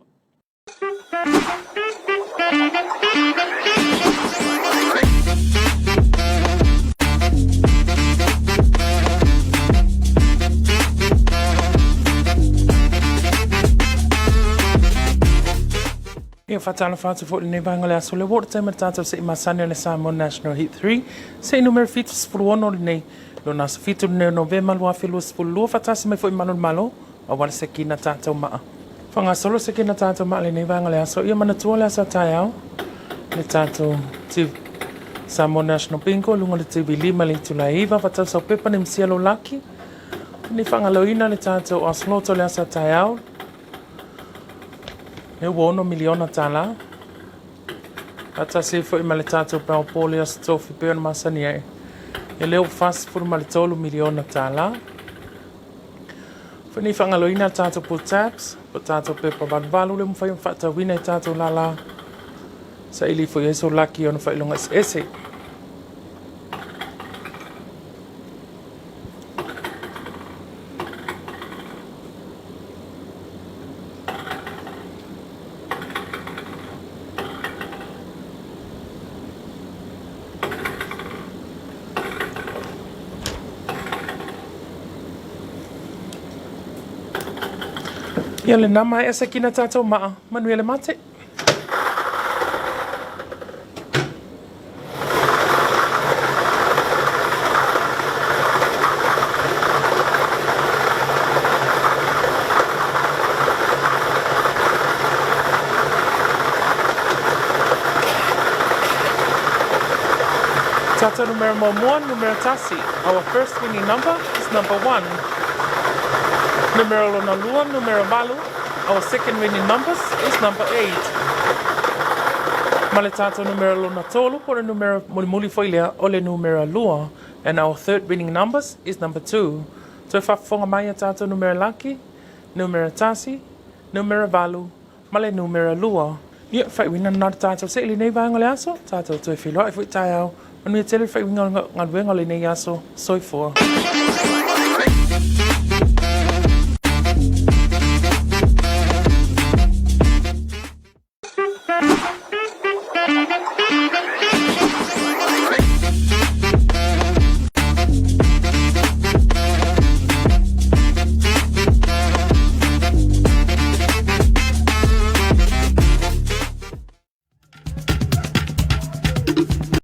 [SPEAKER 6] Ia faatalofa atu foi i lenei vaega o le aso. Le ua oo le taimi o le tatou se i masani o le Samoa National Heat 3, se i numera 76 lenei, lona aso 7 lenei o Novema 2022, faatasi mai foi i Malu o le Malo, aua le sekina tatou maa. Faagasolo sekina tatou maa lenei vaega o le aso. Ia manatua le aso a taeao, le tatou TV, Samoa National Bingo, luga o le TV 5 le itula e 9, faatausau pepa ni misia lo laki, ni faagaloina le tatou Osloto le aso a taeao, Lea ua $6 miliona tala. Faatasi ai foi ma le tatou Powerball i Aso Tofi pei ona masani ai. Ia lea ua $43 miliona tala. Foi nei faagaloina le tatou pull tabs, po tatou pepa valuvalu lea ua mafai ona faatauina i tatou lala. Saili foi ai so laki ona faailoga eseese. Ia lena maea sekina tatou maa. Manuia le mate. Tatou numera muamua, numera tasi. Our first winning number is number one. Numera lona lua, numera valu. Our second winning numbers is number 8. Ma le tatou numera lona tolu, po o le numera mulimuli foi lea, o le numera lua. And our third winning numbers is number 2. Toe faafofoga mai a tatou numera laki, numera tasi, numera valu, ma le numera lua. Ia, faaiuina lena o le tatou see i lenei vaega o le aso, tatou toe feiloai foi taeao. Manuia tele le faaiuina o le galuega o lenei aso. Soifua.